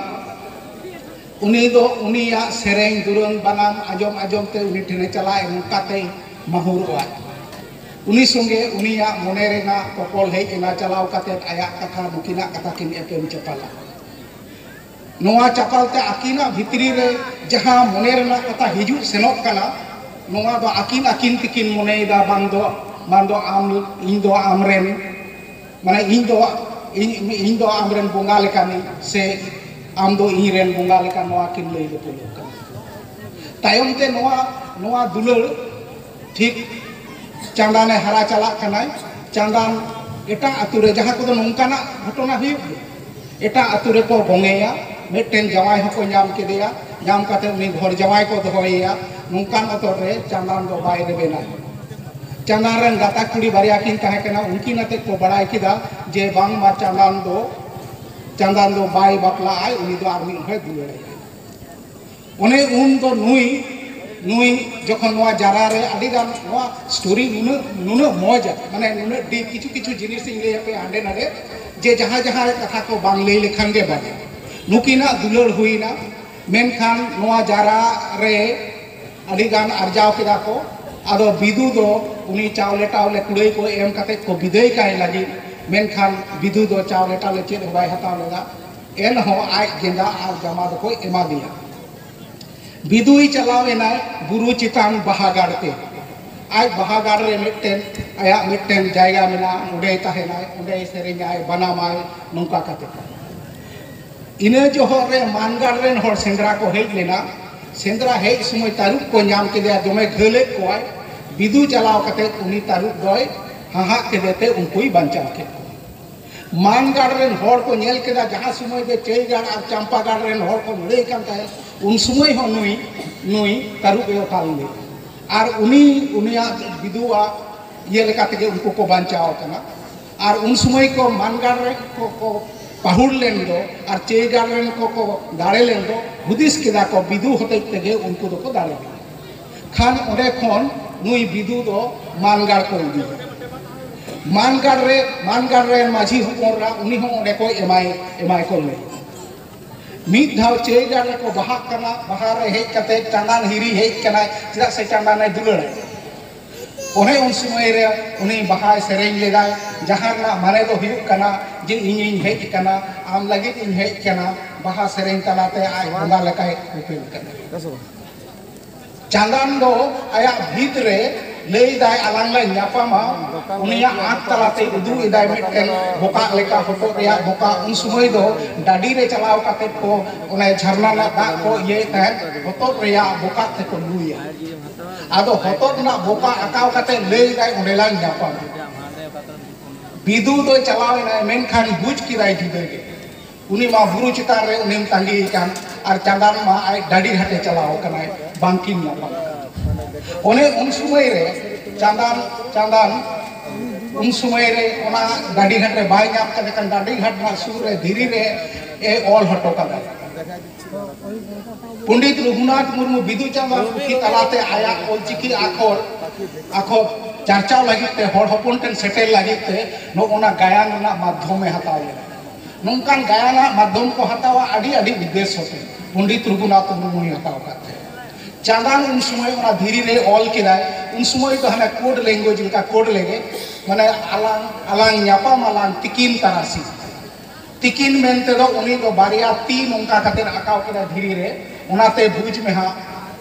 ᱩᱱᱤ ᱫᱚ ᱩᱱᱤᱭᱟᱜ ᱥᱮᱨᱮᱧ ᱫᱩᱨᱟᱹᱝ ᱵᱟᱱᱟᱢ ᱟᱸᱡᱚᱢ ᱟᱸᱡᱚᱢ ᱛᱮ ᱩᱱᱤ ᱴᱷᱮᱱᱮ ᱪᱟᱞᱟᱜᱼᱟ, ᱱᱚᱝᱠᱟᱛᱮᱭ ᱢᱟᱦᱩᱨᱚᱜᱼᱟ᱾ ᱩᱱᱤ ᱥᱚᱸᱜᱮ ᱩᱱᱤᱭᱟᱜ ᱢᱚᱱᱮ ᱨᱮᱱᱟᱜ ᱛᱚᱯᱚᱞ ᱦᱮᱡ ᱮᱱᱟ, ᱪᱟᱞᱟᱣ ᱠᱟᱛᱮ ᱟᱭᱟᱜ ᱠᱟᱛᱷᱟ ᱱᱩᱠᱤᱱᱟᱜ ᱠᱟᱛᱷᱟ ᱠᱤᱱ ᱮᱯᱮᱢ ᱪᱟᱯᱟᱞᱟ᱾ ᱱᱚᱣᱟ ᱪᱟᱯᱟᱞ ᱛᱮ ᱟᱹᱠᱤᱱᱟᱜ ᱵᱷᱤᱛᱨᱤ ᱨᱮ ᱡᱟᱦᱟᱸ ᱢᱚᱱᱮ ᱨᱮᱱᱟᱜ ᱠᱟᱛᱷᱟ ᱦᱤᱡᱩᱜ ᱥᱮᱱᱚᱜ ᱠᱟᱱᱟ, ᱱᱚᱣᱟ ᱫᱚ ᱟᱹᱠᱤᱱ ᱟᱹᱠᱤᱱ ᱛᱮᱠᱤᱱ ᱢᱚᱱᱮᱭᱮᱫᱟ, ᱵᱟᱝ ᱫᱚ, ᱵᱟᱝ ᱫᱚ ᱟᱢ, ᱤᱧ ᱫᱚ ᱟᱢᱨᱮᱱ, ᱢᱟᱱᱮ ᱤᱧ ᱫᱚ, ᱤᱧ, ᱤᱧ ᱫᱚ ᱟᱢᱨᱮᱱ ᱵᱚᱸᱜᱟ ᱞᱮᱠᱟᱱᱤᱧ, ᱥᱮ ᱟᱢ ᱫᱚ ᱤᱧ ᱨᱮᱱ ᱵᱚᱸᱜᱟ ᱞᱮᱠᱟ, ᱱᱚᱣᱟ ᱠᱤᱱ ᱞᱟᱹᱭ ᱞᱟᱹᱯᱟᱹᱭᱚᱜ ᱠᱟᱱᱟ᱾ ᱛᱟᱭᱚᱢ ᱛᱮ ᱱᱚᱣᱟ, ᱱᱚᱣᱟ ᱫᱩᱞᱟᱹᱲ ᱴᱷᱤᱠ ᱪᱟᱸᱫᱟᱱᱮ ᱦᱟᱨᱟ ᱪᱟᱞᱟᱜ ᱠᱟᱱᱟᱭ᱾ ᱪᱟᱸᱫᱟᱱ ᱮᱴᱟᱜ ᱟᱹᱛᱩ ᱨᱮ, ᱡᱟᱦᱟᱸ ᱠᱚᱫᱚ ᱱᱚᱝᱠᱟᱱᱟᱜ ᱜᱷᱚᱴᱚᱱᱟ ᱦᱩᱭᱩᱜ ᱜᱮᱭᱟ, ᱮᱴᱟᱜ ᱟᱹᱛᱩ ᱨᱮᱠᱚ ᱵᱚᱸᱜᱮᱭᱟ, ᱢᱤᱫᱴᱮᱱ ᱡᱟᱶᱟᱭ ᱦᱚᱸᱠᱚ ᱧᱟᱢ ᱠᱮᱫᱮᱭᱟ, ᱧᱟᱢ ᱠᱟᱛᱮ ᱩᱱᱤ ᱜᱷᱚᱨ ᱡᱟᱶᱟᱭ ᱠᱚ ᱫᱚᱦᱚᱭᱮᱭᱟ᱾ ᱱᱚᱝᱠᱟᱱ ᱚᱠᱛᱚ ᱨᱮ ᱪᱟᱸᱫᱟᱱ ᱫᱚ ᱵᱟᱭ ᱨᱮᱵᱮᱱᱟ᱾ ᱪᱟᱸᱫᱟᱱ ᱨᱮᱱ ᱜᱟᱛᱟᱠ ᱠᱩᱲᱤ ᱵᱟᱨᱭᱟ ᱠᱤᱱ ᱛᱟᱦᱮᱸ ᱠᱟᱱᱟ, ᱩᱱᱠᱤᱱ ᱟᱛᱮ ᱠᱚ ᱵᱟᱲᱟᱭ ᱠᱮᱫᱟ ᱡᱮ ᱵᱟᱝᱢᱟ ᱪᱟᱸᱫᱟᱱ ᱫᱚ, ᱪᱟᱸᱫᱟᱱ ᱫᱚ ᱵᱟᱭ ᱵᱟᱯᱞᱟᱜ ᱟᱭ, ᱩᱱᱤ ᱫᱚ ᱟᱨ ᱢᱤᱫ ᱦᱚᱲᱮ ᱫᱩᱞᱟᱹᱲᱟᱭᱟ᱾ ᱚᱱᱮ ᱩᱱ ᱫᱚ ᱱᱩᱭ, ᱱᱩᱭ ᱡᱚᱠᱷᱚᱱ ᱱᱚᱣᱟ ᱡᱟᱨᱟ ᱨᱮ ᱟᱹᱰᱤ ᱜᱟᱱ ᱱᱚᱣᱟ ᱥᱴᱳᱨᱤ ᱱᱩᱱᱟᱹᱜ, ᱱᱩᱱᱟᱹᱜ ᱢᱚᱡᱟ, ᱢᱟᱱᱮ ᱱᱩᱱᱟᱹᱜ ᱰᱤᱯ, ᱠᱤᱪᱷᱩ ᱠᱤᱪᱷᱩ ᱡᱤᱱᱤᱥ ᱤᱧ ᱞᱟᱹᱭ ᱟᱯᱮᱭᱟ ᱦᱟᱸᱰᱮ ᱱᱟᱰᱮ, ᱡᱮ ᱡᱟᱦᱟᱸ ᱡᱟᱦᱟᱸ ᱠᱟᱛᱷᱟ ᱠᱚ ᱵᱟᱝ ᱞᱟᱹᱭ ᱞᱮᱠᱷᱟᱱ ᱜᱮ ᱵᱷᱟᱜᱮ᱾ ᱱᱩᱠᱤᱱᱟᱜ ᱫᱩᱞᱟᱹᱲ ᱦᱩᱭᱱᱟ, ᱢᱮᱱᱠᱷᱟᱱ ᱱᱚᱣᱟ ᱡᱟᱨᱟ ᱨᱮ ᱟᱹᱰᱤ ᱜᱟᱱ ᱟᱨᱡᱟᱣ ᱠᱮᱫᱟ ᱠᱚ᱾ ᱟᱫᱚ ᱵᱤᱫᱩ ᱫᱚ ᱩᱱᱤ ᱪᱟᱣᱞᱮ ᱴᱟᱣᱞᱮ ᱠᱩᱲᱟᱹᱭ ᱠᱚ ᱮᱢ ᱠᱟᱛᱮ ᱠᱚ ᱵᱤᱫᱟᱹᱭ ᱠᱟᱭ ᱞᱟᱹᱜᱤᱫ, ᱢᱮᱱᱠᱷᱟᱱ ᱵᱤᱫᱩ ᱫᱚ ᱪᱟᱣᱞᱮ ᱴᱟᱣᱞᱮ ᱪᱮᱫ ᱦᱚᱸ ᱵᱟᱭ ᱦᱟᱛᱟᱣ ᱞᱮᱫᱟ᱾ ᱮᱱᱦᱚᱸ ᱟᱡ ᱜᱮᱸᱫᱟᱜ ᱟᱨ ᱡᱟᱢᱟ ᱫᱚᱠᱚ ᱮᱢᱟ ᱫᱮᱭᱟ᱾ ᱵᱤᱫᱩᱭ ᱪᱟᱞᱟᱣ ᱮᱱᱟᱭ ᱵᱩᱨᱩ ᱪᱮᱛᱟᱱ ᱵᱟᱦᱟ ᱜᱟᱲ ᱛᱮ᱾ ᱟᱡ ᱵᱟᱦᱟ ᱜᱟᱲ ᱨᱮ ᱢᱤᱫᱴᱮᱱ, ᱟᱭᱟᱜ ᱢᱤᱫᱴᱮᱱ ᱡᱟᱭᱜᱟ ᱢᱮᱱᱟᱜᱼᱟ, ᱚᱸᱰᱮᱭ ᱛᱟᱦᱮᱱᱟᱭ, ᱚᱸᱰᱮᱭ ᱥᱮᱨᱮᱧᱟᱭ, ᱵᱟᱱᱟᱢᱟᱭ, ᱱᱚᱝᱠᱟ ᱠᱟᱛᱮ᱾ ᱤᱱᱟᱹ ᱡᱚᱦᱚᱜ ᱨᱮ ᱢᱟᱱᱜᱟᱲ ᱨᱮᱱ ᱦᱚᱲ ᱥᱮᱸᱫᱽᱨᱟ ᱠᱚ ᱦᱮᱡ ᱞᱮᱱᱟ᱾ ᱥᱮᱸᱫᱽᱨᱟ ᱦᱮᱡ ᱥᱚᱢᱚᱭ ᱛᱟᱹᱨᱩᱵ ᱠᱚ ᱧᱟᱢ ᱠᱮᱫᱮᱭᱟ, ᱫᱚᱢᱮ ᱜᱷᱟᱹᱞᱮᱫ ᱠᱚᱣᱟᱭ᱾ ᱵᱤᱫᱩ ᱪᱟᱞᱟᱣ ᱠᱟᱛᱮ ᱩᱱᱤ ᱛᱟᱹᱨᱩᱵ ᱫᱚᱭ ᱦᱟᱦᱟᱜ ᱠᱮᱫᱮ ᱛᱮ ᱩᱱᱠᱩᱭ ᱵᱟᱧᱪᱟᱣ ᱠᱮᱫ ᱠᱚᱣᱟ᱾ ᱢᱟᱱᱜᱟᱲ ᱨᱮᱱ ᱦᱚᱲ ᱠᱚ ᱧᱮᱞ ᱠᱮᱫᱟ, ᱡᱟᱦᱟᱸ ᱥᱚᱢᱚᱭ ᱜᱮ ᱪᱟᱹᱭᱜᱟᱲ ᱟᱨ ᱪᱟᱢᱯᱟᱜᱟᱲ ᱨᱮᱱ ᱦᱚᱲ ᱠᱚ ᱞᱟᱹᱲᱦᱟᱹᱭ ᱠᱟᱱ ᱛᱟᱦᱮᱸᱫ, ᱩᱱ ᱥᱚᱢᱚᱭ ᱦᱚᱸ ᱱᱩᱭ, ᱱᱩᱭ ᱛᱟᱹᱨᱩᱵ ᱮ ᱚᱛᱟ ᱞᱮᱫᱮᱭᱟ᱾ ᱟᱨ ᱩᱱᱤ, ᱩᱱᱤᱭᱟᱜ ᱵᱤᱫᱩᱣᱟᱜ ᱤᱭᱟᱹ ᱞᱮᱠᱟ ᱛᱮᱜᱮ ᱩᱱᱠᱩ ᱠᱚ ᱵᱟᱧᱪᱟᱣ ᱟᱠᱟᱱᱟ᱾ ᱟᱨ ᱩᱱ ᱥᱚᱢᱚᱭ ᱠᱚ ᱢᱟᱱᱜᱟᱲ ᱨᱮ ᱠᱚ, ᱠᱚ ᱯᱟᱹᱦᱩᱲ ᱞᱮᱱ ᱫᱚ ᱟᱨ ᱪᱟᱹᱭᱜᱟᱲ ᱨᱮᱱ ᱠᱚ, ᱠᱚ ᱫᱟᱲᱮ ᱞᱮᱱ ᱫᱚ, ᱦᱩᱫᱤᱥ ᱠᱮᱫᱟ ᱠᱚ ᱵᱤᱫᱩ ᱦᱚᱛᱮᱡ ᱛᱮᱜᱮ ᱩᱱᱠᱩ ᱫᱚᱠᱚ ᱫᱟᱲᱮ ᱞᱮᱱᱟ᱾ ᱠᱷᱟᱱ ᱚᱸᱰᱮ ᱠᱷᱚᱱ ᱱᱩᱭ ᱵᱤᱫᱩ ᱫᱚ ᱢᱟᱱᱜᱟᱲ ᱠᱚ ᱤᱫᱤᱭᱮᱭᱟ᱾ ᱢᱟᱱᱜᱟᱲ ᱨᱮ, ᱢᱟᱱᱜᱟᱲ ᱨᱮᱱ ᱢᱟᱹᱡᱷᱤ ᱦᱚᱯᱚᱱ ᱨᱟ ᱩᱱᱤ ᱦᱚᱸ ᱚᱸᱰᱮ ᱠᱚ ᱮᱢᱟᱭ, ᱮᱢᱟᱭ ᱠᱚ ᱞᱟᱹᱭ᱾ ᱢᱤᱫ ᱫᱷᱟᱣ ᱪᱟᱹᱭᱜᱟᱲ ᱨᱮᱠᱚ ᱵᱟᱦᱟᱜ ᱠᱟᱱᱟ, ᱵᱟᱦᱟ ᱨᱮ ᱦᱮᱡ ᱠᱟᱛᱮ ᱪᱟᱸᱫᱟᱱ ᱦᱤᱨᱤ ᱦᱮᱡ ᱠᱟᱱᱟᱭ, ᱪᱮᱫᱟᱜ ᱥᱮ ᱪᱟᱸᱫᱟᱱᱮ ᱫᱩᱞᱟᱹᱲᱟᱭ᱾ ᱚᱱᱮ ᱩᱱ ᱥᱚᱢᱚᱭ ᱨᱮ ᱩᱱᱤ ᱵᱟᱦᱟᱭ ᱥᱮᱨᱮᱧ ᱞᱮᱫᱟᱭ, ᱡᱟᱦᱟᱸ ᱨᱮᱱᱟᱜ ᱢᱟᱱᱮ ᱫᱚ ᱦᱩᱭᱩᱜ ᱠᱟᱱᱟ ᱡᱮ ᱤᱧᱤᱧ ᱦᱮᱡ ᱟᱠᱟᱱᱟ, ᱟᱢ ᱞᱟᱹᱜᱤᱫ ᱤᱧ ᱦᱮᱡ ᱟᱠᱟᱱᱟ᱾ ᱵᱟᱦᱟ ᱥᱮᱨᱮᱧ ᱛᱟᱞᱟᱛᱮ ᱟᱡ ᱵᱚᱸᱜᱟ ᱞᱮᱠᱟᱭ ᱩᱯᱮᱞ ᱠᱟᱱᱟ᱾ ᱪᱟᱸᱫᱟᱱ ᱫᱚ ᱟᱭᱟᱜ ᱵᱷᱤᱛ ᱨᱮ ᱞᱟᱹᱭ ᱫᱟᱭ, ᱟᱞᱟᱝ ᱞᱮ ᱧᱟᱯᱟᱢᱟ᱾ ᱩᱱᱤᱭᱟᱜ ᱟᱸᱠ ᱛᱟᱞᱟᱛᱮ ᱩᱫᱩᱜ ᱮᱫᱟᱭ ᱢᱤᱫᱴᱮᱱ ᱵᱚᱠᱟᱜ ᱞᱮᱠᱟ, ᱦᱚᱛᱚᱫ ᱨᱮᱭᱟᱜ ᱵᱚᱠᱟᱜ᱾ ᱩᱱ ᱥᱚᱢᱚᱭ ᱫᱚ ᱰᱟᱹᱰᱤ ᱨᱮ ᱪᱟᱞᱟᱣ ᱠᱟᱛᱮ ᱠᱚ, ᱚᱱᱮ ᱡᱷᱟᱨᱱᱟ ᱨᱮᱱᱟᱜ ᱫᱟᱜ ᱠᱚ ᱤᱭᱟᱹᱭᱮᱫ ᱛᱟᱦᱮᱸᱫ, ᱦᱚᱛᱚᱫ ᱨᱮᱭᱟᱜ ᱵᱚᱠᱟᱜ ᱛᱮᱠᱚ ᱞᱩᱭᱟ᱾ ᱟᱫᱚ ᱦᱚᱛᱚᱫ ᱨᱮᱱᱟᱜ ᱵᱚᱠᱟᱜ ᱟᱸᱠᱟᱣ ᱠᱟᱛᱮ ᱞᱟᱹᱭ ᱫᱟᱭ, ᱚᱸᱰᱮ ᱞᱟᱝ ᱧᱟᱯᱟᱢᱟ᱾ ᱵᱤᱫᱩ ᱫᱚᱭ ᱪᱟᱞᱟᱣ ᱮᱱᱟᱭ, ᱢᱮᱱᱠᱷᱟᱱ ᱵᱩᱡᱽ ᱠᱮᱫᱟᱭ ᱡᱩᱫᱟᱹ ᱜᱮ᱾ ᱩᱱᱤ ᱢᱟ ᱵᱩᱨᱩ ᱪᱮᱛᱟᱱ ᱨᱮ ᱩᱱᱤᱢ ᱛᱟᱸᱜᱤᱭᱮ ᱠᱟᱱ, ᱟᱨ ᱪᱟᱸᱫᱟᱱ ᱢᱟ ᱟᱡ ᱰᱟᱹᱰᱤ ᱜᱷᱟᱴᱮ ᱪᱟᱞᱟᱣ ᱟᱠᱟᱱᱟᱭ, ᱵᱟᱝᱠᱤᱱ ᱧᱟᱯᱟᱢ ᱠᱟᱱᱟ᱾ ᱚᱱᱮ ᱩᱱ ᱥᱚᱢᱚᱭ ᱨᱮ ᱪᱟᱸᱫᱟᱱ, ᱪᱟᱸᱫᱟᱱ ᱩᱱ ᱥᱚᱢᱚᱭ ᱨᱮ ᱚᱱᱟ ᱰᱟᱹᱰᱤ ᱜᱷᱟᱴ ᱨᱮ ᱵᱟᱭ ᱧᱟᱢ ᱠᱟᱫᱮ ᱠᱷᱟᱱ, ᱰᱟᱹᱰᱤ ᱜᱷᱟᱴ ᱨᱮᱱᱟᱜ ᱥᱩᱨ ᱨᱮ ᱫᱷᱤᱨᱤ ᱨᱮ ᱮ ᱚᱞ ᱦᱚᱴᱚ ᱠᱟᱫᱟᱭ᱾ ᱯᱚᱱᱰᱤᱛ ᱨᱚᱜᱷᱩᱱᱟᱛᱷ ᱢᱩᱨᱢᱩ ᱵᱤᱫᱩ ᱪᱟᱸᱫᱟᱱ ᱯᱩᱛᱷᱤ ᱛᱟᱞᱟᱛᱮ ᱟᱭᱟᱜ ᱚᱞᱪᱤᱠᱤ ᱟᱠᱷᱚᱨ, ᱟᱠᱷᱚᱨ ᱪᱟᱨᱪᱟᱣ ᱞᱟᱹᱜᱤᱫ ᱛᱮ, ᱦᱚᱲ ᱦᱚᱯᱚᱱ ᱴᱷᱮᱱ ᱥᱮᱴᱮᱨ ᱞᱟᱹᱜᱤᱫ ᱛᱮ ᱱᱚᱜᱼᱚ ᱱᱟ ᱜᱟᱭᱟᱱ ᱨᱮᱱᱟᱜ ᱢᱟᱫᱽᱫᱷᱚᱢᱮ ᱦᱟᱛᱟᱣ ᱞᱮᱫᱟ᱾ ᱱᱚᱝᱠᱟᱱ ᱜᱟᱭᱟᱱᱟᱜ ᱢᱟᱫᱽᱫᱷᱚᱢ ᱠᱚ ᱦᱟᱛᱟᱣᱟ ᱟᱹᱰᱤ, ᱟᱹᱰᱤ ᱩᱫᱽᱫᱮᱥᱥᱚ ᱛᱮ᱾ ᱯᱚᱱᱰᱤᱛ ᱨᱚᱜᱷᱩᱱᱟᱛᱷ ᱢᱩᱨᱢᱩᱭ ᱦᱟᱛᱟᱣ ᱟᱠᱟᱫ ᱛᱟᱦᱮᱸᱫ᱾ ᱪᱟᱸᱫᱟᱱ ᱩᱱ ᱥᱚᱢᱚᱭ ᱚᱱᱟ ᱫᱷᱤᱨᱤ ᱨᱮ ᱚᱞ ᱠᱮᱫᱟᱭ, ᱩᱱ ᱥᱚᱢᱚᱭ ᱫᱚ ᱦᱟᱱᱮ ᱠᱳᱰ ᱞᱮᱝᱜᱩᱭᱮᱡᱽ ᱞᱮᱠᱟ, ᱠᱳᱰ ᱞᱮᱜᱮ, ᱢᱟᱱᱮ ᱟᱞᱟᱝ, ᱟᱞᱟᱝ ᱧᱟᱯᱟᱢ ᱟᱞᱟᱝ ᱛᱤᱠᱤᱱ ᱛᱟᱨᱟᱥᱤᱧ᱾ ᱛᱤᱠᱤᱱ ᱢᱮᱱᱛᱮ ᱫᱚ ᱩᱱᱤ ᱫᱚ ᱵᱟᱨᱭᱟ ᱛᱤ ᱱᱚᱝᱠᱟ ᱠᱟᱛᱮ ᱟᱸᱠᱟᱣ ᱠᱮᱫᱟ ᱫᱷᱤᱨᱤ ᱨᱮ, ᱚᱱᱟᱛᱮ ᱵᱩᱡᱽ ᱢᱮ ᱦᱟᱸᱜ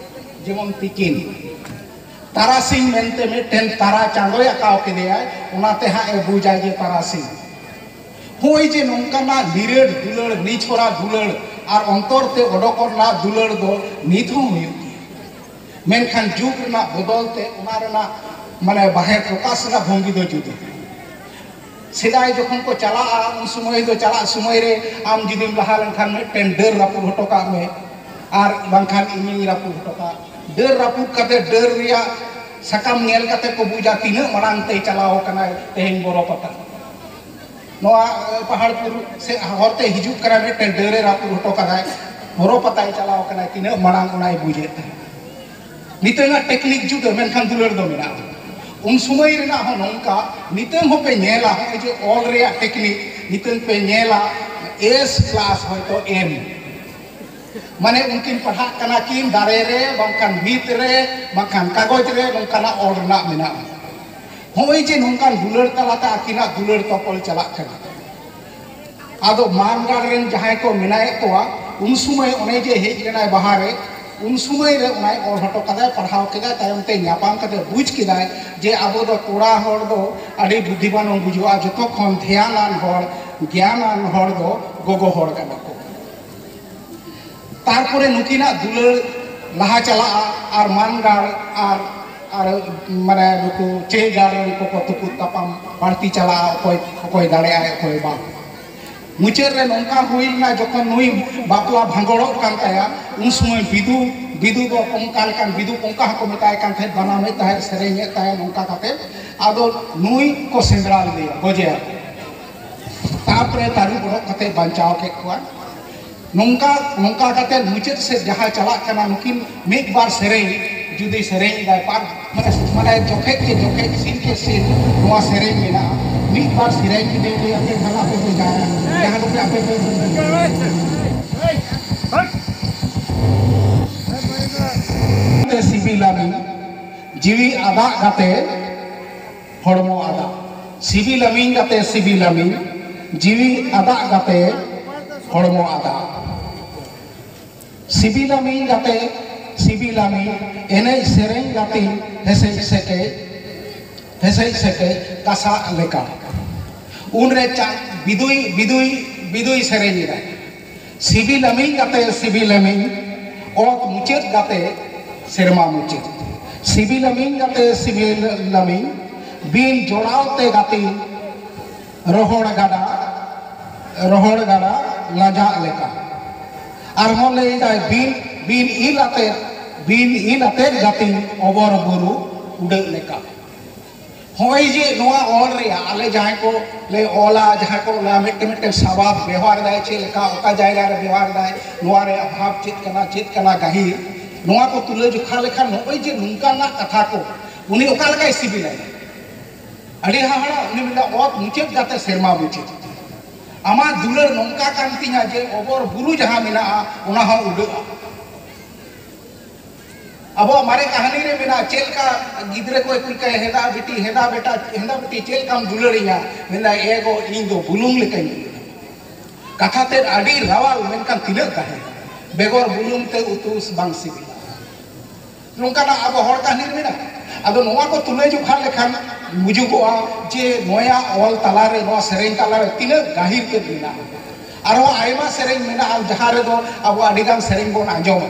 ᱡᱮᱢᱚᱱ ᱛᱤᱠᱤᱱ᱾ ᱛᱟᱨᱟᱥᱤᱧ ᱢᱮᱱᱛᱮ ᱢᱤᱫᱴᱮᱱ ᱛᱟᱨᱟ ᱪᱟᱸᱫᱚᱭ ᱟᱸᱠᱟᱣ ᱠᱮᱫᱮᱭᱟᱭ, ᱚᱱᱟᱛᱮ ᱦᱟᱸᱜ ᱮ ᱵᱩᱡᱟᱭ ᱡᱮ ᱛᱟᱨᱟᱥᱤᱧ᱾ ᱦᱳᱭ ᱡᱮ ᱱᱚᱝᱠᱟᱱᱟᱜ ᱱᱤᱨᱟᱹᱲ ᱫᱩᱞᱟᱹᱲ, ᱱᱤᱪᱷᱚᱨᱟ ᱫᱩᱞᱟᱹᱲ ᱟᱨ ᱚᱱᱛᱚᱨ ᱛᱮ ᱚᱰᱚᱠᱚᱜ ᱨᱮᱱᱟᱜ ᱫᱩᱞᱟᱹᱲ ᱫᱚ ᱱᱤᱛ ᱦᱚᱸ ᱦᱩᱭᱩᱜ ᱜᱮᱭᱟ᱾ ᱢᱮᱱᱠᱷᱟᱱ ᱡᱩᱜᱽ ᱨᱮᱱᱟᱜ ᱵᱚᱫᱚᱞ ᱛᱮ ᱚᱱᱟ ᱨᱮᱱᱟᱜ, ᱢᱟᱱᱮ, ᱵᱟᱦᱮᱨ ᱯᱨᱚᱠᱟᱥ ᱨᱮᱱᱟᱜ ᱵᱷᱚᱝᱜᱤ ᱫᱚ ᱡᱩᱫᱟᱹ᱾ ᱥᱮᱫᱟᱭ ᱡᱚᱠᱷᱚᱱ ᱠᱚ ᱪᱟᱞᱟᱜᱼᱟ, ᱩᱱ ᱥᱚᱢᱚᱭ ᱫᱚ ᱪᱟᱞᱟᱜ ᱥᱚᱢᱚᱭ ᱨᱮ ᱟᱢ ᱡᱩᱫᱤᱢ ᱞᱟᱦᱟ ᱞᱮᱱᱠᱷᱟᱱ ᱢᱤᱫᱴᱮᱱ ᱰᱟᱹᱨ ᱨᱟᱹᱯᱩᱫ ᱦᱚᱴᱚ ᱠᱟᱜ ᱢᱮ, ᱟᱨ ᱵᱟᱝᱠᱷᱟᱱ ᱤᱧᱤᱧ ᱨᱟᱹᱯᱩᱫ ᱦᱚᱴᱚ ᱠᱟᱜᱼᱟ᱾ ᱰᱟᱹᱨ ᱨᱟᱹᱯᱩᱫ ᱠᱟᱛᱮ ᱰᱟᱹᱨ ᱨᱮᱭᱟᱜ ᱥᱟᱠᱟᱢ ᱧᱮᱞ ᱠᱟᱛᱮ ᱠᱚ ᱵᱩᱡᱟ ᱛᱤᱱᱟᱹᱜ ᱢᱟᱲᱟᱝ ᱛᱮᱭ ᱪᱟᱞᱟᱣ ᱟᱠᱟᱱᱟᱭ ᱛᱮᱦᱮᱧ ᱵᱚᱨᱚ ᱯᱟᱛᱟ᱾ ᱱᱚᱣᱟ ᱮ, ᱯᱟᱦᱟᱲᱯᱩᱨ ᱥᱮ ᱦᱚᱨᱛᱮ ᱦᱤᱡᱩᱜ ᱠᱟᱱᱟ, ᱢᱤᱫᱴᱮᱱ ᱰᱟᱹᱨᱮ ᱨᱟᱹᱯᱩᱫ ᱦᱚᱴᱚ ᱠᱟᱫᱟᱭ, ᱵᱚᱨᱚ ᱯᱟᱛᱟᱭ ᱪᱟᱞᱟᱣ ᱠᱟᱱᱟᱭ, ᱛᱤᱱᱟᱹᱜ ᱢᱟᱲᱟᱝ ᱚᱱᱟᱭ ᱵᱩᱡᱮᱫ ᱛᱟᱦᱮᱸᱫ᱾ ᱱᱤᱛᱚᱝᱟᱜ ᱴᱮᱠᱱᱤᱠ ᱡᱩᱫᱟᱹ, ᱢᱮᱱᱠᱷᱟᱱ ᱫᱩᱞᱟᱹᱲ ᱫᱚ ᱢᱮᱱᱟᱜᱼᱟ᱾ ᱩᱱ ᱥᱚᱢᱚᱭ ᱨᱮᱱᱟᱜ ᱦᱚᱸ ᱱᱚᱝᱠᱟ, ᱱᱤᱛᱚᱝ ᱦᱚᱸᱯᱮ ᱧᱮᱞᱟ, ᱱᱚᱜᱼᱚᱭ ᱡᱮ ᱚᱞ ᱨᱮᱭᱟᱜ ᱴᱮᱠᱱᱤᱠ, ᱱᱤᱛᱚᱝ ᱯᱮ ᱧᱮᱞᱟ ᱮᱥ ᱯᱞᱟᱥ ᱦᱚᱭᱛᱳ ᱮᱢ, ᱢᱟᱱᱮ ᱩᱱᱠᱤᱱ ᱯᱟᱲᱦᱟᱜ ᱠᱟᱱᱟ ᱠᱤᱱ ᱫᱟᱨᱮ ᱨᱮ, ᱵᱟᱝᱠᱷᱟᱱ ᱵᱷᱤᱛ ᱨᱮ, ᱵᱟᱝᱠᱷᱟᱱ ᱠᱟᱜᱚᱡᱽ ᱨᱮ, ᱱᱚᱝᱠᱟᱱᱟᱜ ᱚᱞ ᱨᱮᱱᱟᱜ ᱢᱮᱱᱟᱜᱼᱟ᱾ ᱱᱚᱜᱼᱚᱭ ᱡᱮ ᱱᱚᱝᱠᱟᱱ ᱫᱩᱞᱟᱹᱲ ᱛᱟᱞᱟᱛᱮ ᱟᱹᱠᱤᱱᱟᱜ ᱫᱩᱞᱟᱹᱲ ᱛᱚᱯᱚᱞ ᱪᱟᱞᱟᱜ ᱠᱟᱱᱟ᱾ ᱟᱫᱚ ᱢᱟᱱᱜᱟᱲ ᱨᱮᱱ ᱡᱟᱦᱟᱸᱭ ᱠᱚ ᱢᱮᱱᱟᱭᱮᱫ ᱠᱚᱣᱟ, ᱩᱱ ᱥᱚᱢᱚᱭ ᱚᱱᱮ ᱡᱮ ᱦᱮᱡ ᱞᱮᱱᱟᱭ ᱵᱟᱦᱟ ᱨᱮ, ᱩᱱ ᱥᱚᱢᱚᱭ ᱨᱮ ᱚᱱᱟᱭ ᱚᱞ ᱦᱚᱴᱚ ᱠᱟᱫᱟᱭ, ᱯᱟᱲᱦᱟᱣ ᱠᱮᱫᱟᱭ, ᱛᱟᱭᱚᱢ ᱛᱮ ᱧᱟᱯᱟᱢ ᱠᱟᱛᱮ ᱵᱩᱡᱽ ᱠᱮᱫᱟᱭ ᱡᱮ ᱟᱵᱚ ᱫᱚ ᱠᱚᱲᱟ ᱦᱚᱲ ᱫᱚ ᱟᱹᱰᱤ ᱵᱩᱫᱽᱫᱷᱤᱢᱟᱱ ᱵᱚᱱ ᱵᱩᱡᱩᱜᱼᱟ, ᱡᱚᱛᱚ ᱠᱷᱚᱱ ᱫᱷᱮᱭᱟᱱᱟᱱ ᱦᱚᱲ, ᱜᱮᱭᱟᱱᱟᱱ ᱦᱚᱲ ᱫᱚ ᱜᱚᱜᱚ ᱦᱚᱲ ᱠᱟᱱᱟ ᱠᱚ᱾ ᱛᱟᱨᱯᱚᱨᱮ ᱱᱩᱠᱤᱱᱟᱜ ᱫᱩᱞᱟᱹᱲ ᱞᱟᱦᱟ ᱪᱟᱞᱟᱜᱼᱟ, ᱟᱨ ᱢᱟᱱᱜᱟᱲ ᱟᱨ, ᱟᱨ ᱢᱟᱱᱮ ᱱᱩᱠᱩ ᱪᱟᱹᱭᱜᱟᱲ ᱨᱮᱱ ᱠᱚᱠᱚ ᱛᱩᱯᱩᱫ ᱛᱟᱯᱟᱢ ᱵᱟᱹᱲᱛᱤ ᱪᱟᱞᱟᱜᱼᱟ, ᱚᱠᱚᱭ, ᱚᱠᱚᱭ ᱫᱟᱲᱮᱭᱟᱜᱼᱟᱭ, ᱚᱠᱚᱭ ᱵᱟᱝ᱾ ᱢᱩᱪᱟᱹᱫ ᱨᱮ ᱱᱚᱝᱠᱟ ᱦᱩᱭ ᱞᱮᱱᱟ, ᱡᱚᱠᱷᱚᱱ ᱱᱩᱭ ᱵᱟᱯᱞᱟ ᱵᱷᱟᱸᱜᱚᱲᱚᱜ ᱠᱟᱱ ᱛᱟᱭᱟ, ᱩᱱ ᱥᱚᱢᱚᱭ ᱵᱤᱫᱩ, ᱵᱤᱫᱩ ᱫᱚ ᱠᱚᱝᱠᱟ ᱞᱮᱠᱟᱱ, ᱵᱤᱫᱩ ᱠᱚᱝᱠᱟ ᱦᱚᱸᱠᱚ ᱢᱮᱛᱟᱭ ᱠᱟᱱ ᱛᱟᱦᱮᱸᱫ, ᱵᱟᱱᱟᱢᱮᱫ ᱛᱟᱦᱮᱸᱫ, ᱥᱮᱨᱮᱧᱮᱫ ᱛᱟᱦᱮᱸᱫ, ᱱᱚᱝᱠᱟ ᱠᱟᱛᱮ ᱟᱫᱚ ᱱᱩᱭ ᱠᱚ ᱥᱮᱸᱫᱽᱨᱟ ᱞᱮᱫᱮᱭᱟ, ᱜᱚᱡᱮᱭᱟ᱾ ᱛᱟᱨᱯᱚᱨᱮ ᱛᱟᱹᱨᱩᱵ ᱚᱰᱚᱠ ᱠᱟᱛᱮ ᱵᱟᱧᱪᱟᱣ ᱠᱮᱫ ᱠᱚᱣᱟ᱾ ᱱᱚᱝᱠᱟ, ᱱᱚᱝᱠᱟ ᱠᱟᱛᱮ ᱢᱩᱪᱟᱹᱫ ᱥᱮᱫ ᱡᱟᱦᱟᱸ ᱪᱟᱞᱟᱜ ᱠᱟᱱᱟ, ᱱᱩᱠᱤᱱ ᱢᱤᱫ ᱵᱟᱨ ᱥᱮᱨᱮᱧ ᱡᱩᱫᱤ ᱥᱮᱨᱮᱧ ᱮᱫᱟᱭ, ᱯᱟᱨ-, ᱢᱟᱱᱮ, ᱢᱟᱱᱮ ᱡᱚᱠᱷᱮᱡ ᱠᱮ ᱡᱚᱠᱷᱮᱡ, ᱥᱤᱱ ᱠᱮ ᱥᱤᱱ ᱱᱚᱣᱟ ᱥᱮᱨᱮᱧ ᱢᱮᱱᱟᱜᱼᱟ᱾ ᱢᱤᱫ ᱵᱟᱨ ᱥᱮᱨᱮᱧ ᱡᱩᱫᱤ ᱞᱟᱹᱭ ᱟᱯᱮ ᱠᱷᱟᱱ ᱟᱯᱮ ᱯᱮ ᱜᱟᱭᱟᱱ, ᱡᱟᱦᱟᱸ ᱠᱚᱯᱮ ᱟᱯᱮ ᱯᱮ ᱛᱮ ᱥᱤᱵᱤᱞᱟᱢᱤ, ᱡᱤᱣᱤ ᱟᱫᱟᱜ ᱠᱟᱛᱮ ᱦᱚᱲᱢᱚ ᱟᱫᱟ᱾ ᱥᱤᱵᱤᱞᱟᱢᱤᱧ ᱜᱟᱛᱮ, ᱥᱤᱵᱤᱞᱟᱢᱤᱧ, ᱡᱤᱣᱤ ᱟᱫᱟᱜ ᱜᱟᱛᱮ, ᱦᱚᱲᱢᱚ ᱟᱫᱟ᱾ ᱥᱤᱵᱤᱞᱟᱢᱤᱧ ᱜᱟᱛᱮ, ᱥᱤᱵᱤᱞᱟᱢᱤᱧ, ᱮᱱᱮᱡ ᱥᱮᱨᱮᱧ ᱜᱟᱛᱮᱧ, ᱦᱮᱥᱮᱡ ᱥᱮᱠᱮᱡ, ᱦᱮᱥᱮᱡ ᱥᱮᱠᱮᱡ ᱠᱟᱥᱟᱜ ᱞᱮᱠᱟ᱾ ᱩᱱᱨᱮ ᱪᱟ-, ᱵᱤᱫᱩᱭ, ᱵᱤᱫᱩᱭ, ᱵᱤᱫᱩᱭ ᱥᱮᱨᱮᱧ ᱮᱫᱟ᱾ ᱥᱤᱵᱤᱞᱟᱢᱤᱧ ᱜᱟᱛᱮ, ᱥᱤᱵᱤᱞᱟᱢᱤᱧ, ᱚᱛ ᱢᱩᱪᱟᱹᱫ ᱜᱟᱛᱮ, ᱥᱮᱨᱢᱟ ᱢᱩᱪᱟᱹᱫ᱾ ᱥᱤᱵᱤᱞᱟᱢᱤᱧ ᱜᱟᱛᱮ, ᱥᱤᱵᱤᱞᱟᱢᱤᱧ, ᱵᱤᱱ ᱡᱚᱲᱟᱣ ᱛᱮ ᱜᱟᱛᱮᱧ, ᱨᱚᱦᱚᱲ ᱜᱟᱰᱟ, ᱨᱚᱦᱚᱲ ᱜᱟᱰᱟ ᱞᱟᱡᱟᱜ ᱞᱮᱠᱟ᱾ ᱟᱨᱦᱚᱸ ᱞᱟᱹᱭᱫᱟᱭ, ᱵᱤᱱ, ᱵᱤᱱ ᱤᱞ ᱟᱛᱮᱫ, ᱵᱤᱱ ᱤᱞ ᱟᱛᱮᱫ ᱜᱟᱛᱮᱧ ᱚᱵᱚᱨ ᱵᱩᱨᱩ ᱩᱰᱟᱹᱜ ᱞᱮᱠᱟ᱾ ᱦᱚᱸᱜᱼᱚᱭ ᱡᱮ ᱱᱚᱣᱟ ᱚᱞ ᱨᱮᱭᱟᱜ ᱟᱞᱮ ᱡᱟᱦᱟᱸᱭ ᱠᱚ ᱞᱮ ᱚᱞᱟ, ᱡᱟᱦᱟᱸᱭ ᱠᱚ ᱚᱱᱟ ᱢᱤᱫᱴᱮᱱ ᱢᱤᱫᱴᱮᱱ ᱥᱟᱵᱟᱫ ᱵᱮᱣᱦᱟᱨ ᱮᱫᱟᱭ, ᱪᱮᱫ ᱞᱮᱠᱟ ᱚᱠᱟ ᱡᱟᱭᱜᱟ ᱨᱮ ᱵᱮᱣᱦᱟᱨ ᱮᱫᱟᱭ, ᱱᱚᱣᱟ ᱨᱮᱭᱟᱜ ᱵᱷᱟᱵᱽ ᱪᱮᱫ ᱠᱟᱱᱟ, ᱪᱮᱫ ᱠᱟᱱᱟ ᱜᱟᱹᱦᱤᱨ, ᱱᱚᱣᱟ ᱠᱚ ᱛᱩᱞᱟᱹ ᱡᱚᱠᱷᱟ ᱞᱮᱠᱷᱟᱱ ᱱᱚᱜᱼᱚᱭ ᱡᱮ ᱱᱚᱝᱠᱟᱱᱟᱜ ᱠᱟᱛᱷᱟ ᱠᱚ ᱩᱱᱤ ᱚᱠᱟ ᱞᱮᱠᱟᱭ ᱥᱤᱵᱤᱞᱟᱭ? ᱟᱹᱰᱤ ᱦᱟᱦᱟᱲᱟ᱾ ᱩᱱᱤ ᱢᱮᱱᱫᱟ, ᱚᱛ ᱢᱩᱪᱟᱹᱫ ᱠᱟᱛᱮ ᱥᱮᱨᱢᱟ ᱢᱩᱪᱟᱹᱫ᱾ ᱟᱢᱟᱜ ᱫᱩᱞᱟᱹᱲ ᱱᱚᱝᱠᱟ ᱠᱟᱱ ᱛᱤᱧᱟ ᱡᱮ ᱚᱵᱚᱨ ᱵᱩᱨᱩ ᱡᱟᱦᱟᱸ ᱢᱮᱱᱟᱜᱼᱟ, ᱚᱱᱟ ᱦᱚᱸ ᱩᱰᱟᱹᱜᱼᱟ᱾ ᱟᱵᱚᱣᱟᱜ ᱢᱟᱨᱮ ᱠᱟᱹᱦᱱᱤ ᱨᱮ ᱢᱮᱱᱟᱜᱼᱟ, ᱪᱮᱫ ᱞᱮᱠᱟ ᱜᱤᱫᱽᱨᱟᱹ ᱠᱚ ᱠᱩᱞᱤ ᱠᱟᱭᱟ, ᱦᱮᱸᱫᱟ ᱵᱤᱴᱤ, ᱦᱮᱸᱫᱟ ᱵᱮᱴᱟ, ᱦᱮᱸᱫᱟ ᱵᱤᱴᱤ, ᱪᱮᱫ ᱞᱮᱠᱟᱢ ᱫᱩᱞᱟᱹᱲᱤᱧᱟ? ᱢᱮᱱᱫᱟ, ᱮ ᱜᱚ, ᱤᱧ ᱫᱚ ᱵᱩᱞᱩᱝ ᱞᱮᱠᱟᱧ ᱫᱩᱞᱟᱹᱲᱟ᱾ ᱠᱟᱛᱷᱟ ᱛᱮᱫ ᱟᱹᱰᱤ ᱨᱟᱣᱟᱞ, ᱢᱮᱱᱠᱷᱟᱱ ᱛᱤᱱᱟᱹᱜ ᱜᱟᱹᱦᱤᱨ᱾ ᱵᱮᱜᱚᱨ ᱵᱩᱞᱩᱝ ᱛᱮ ᱩᱛᱩ ᱵᱟᱝ ᱥᱤᱵᱤᱞᱟ᱾ ᱱᱚᱝᱠᱟᱱᱟᱜ ᱟᱵᱚ ᱦᱚᱲ ᱠᱟᱹᱦᱱᱤ ᱨᱮ ᱢᱮᱱᱟᱜᱼᱟ᱾ ᱟᱫᱚ ᱱᱚᱣᱟ ᱠᱚ ᱛᱩᱞᱟᱹ ᱡᱚᱠᱷᱟ ᱞᱮᱠᱷᱟᱱ ᱵᱩᱡᱩᱜᱚᱜᱼᱟ ᱡᱮ ᱱᱚᱣᱟ ᱚᱞ ᱛᱟᱞᱟᱨᱮ, ᱱᱚᱣᱟ ᱥᱮᱨᱮᱧ ᱛᱟᱞᱟᱨᱮ ᱛᱤᱱᱟᱹᱜ ᱜᱟᱹᱦᱤᱨ ᱛᱮᱫ ᱢᱮᱱᱟᱜᱼᱟ᱾ ᱟᱨᱦᱚᱸ ᱟᱭᱢᱟ ᱥᱮᱨᱮᱧ ᱢᱮᱱᱟᱜᱼᱟ, ᱡᱟᱦᱟᱸ ᱨᱮᱫᱚ ᱟᱵᱚ ᱟᱹᱰᱤᱜᱟᱱ ᱥᱮᱨᱮᱧ ᱵᱚᱱ ᱟᱸᱡᱚᱢᱟ᱾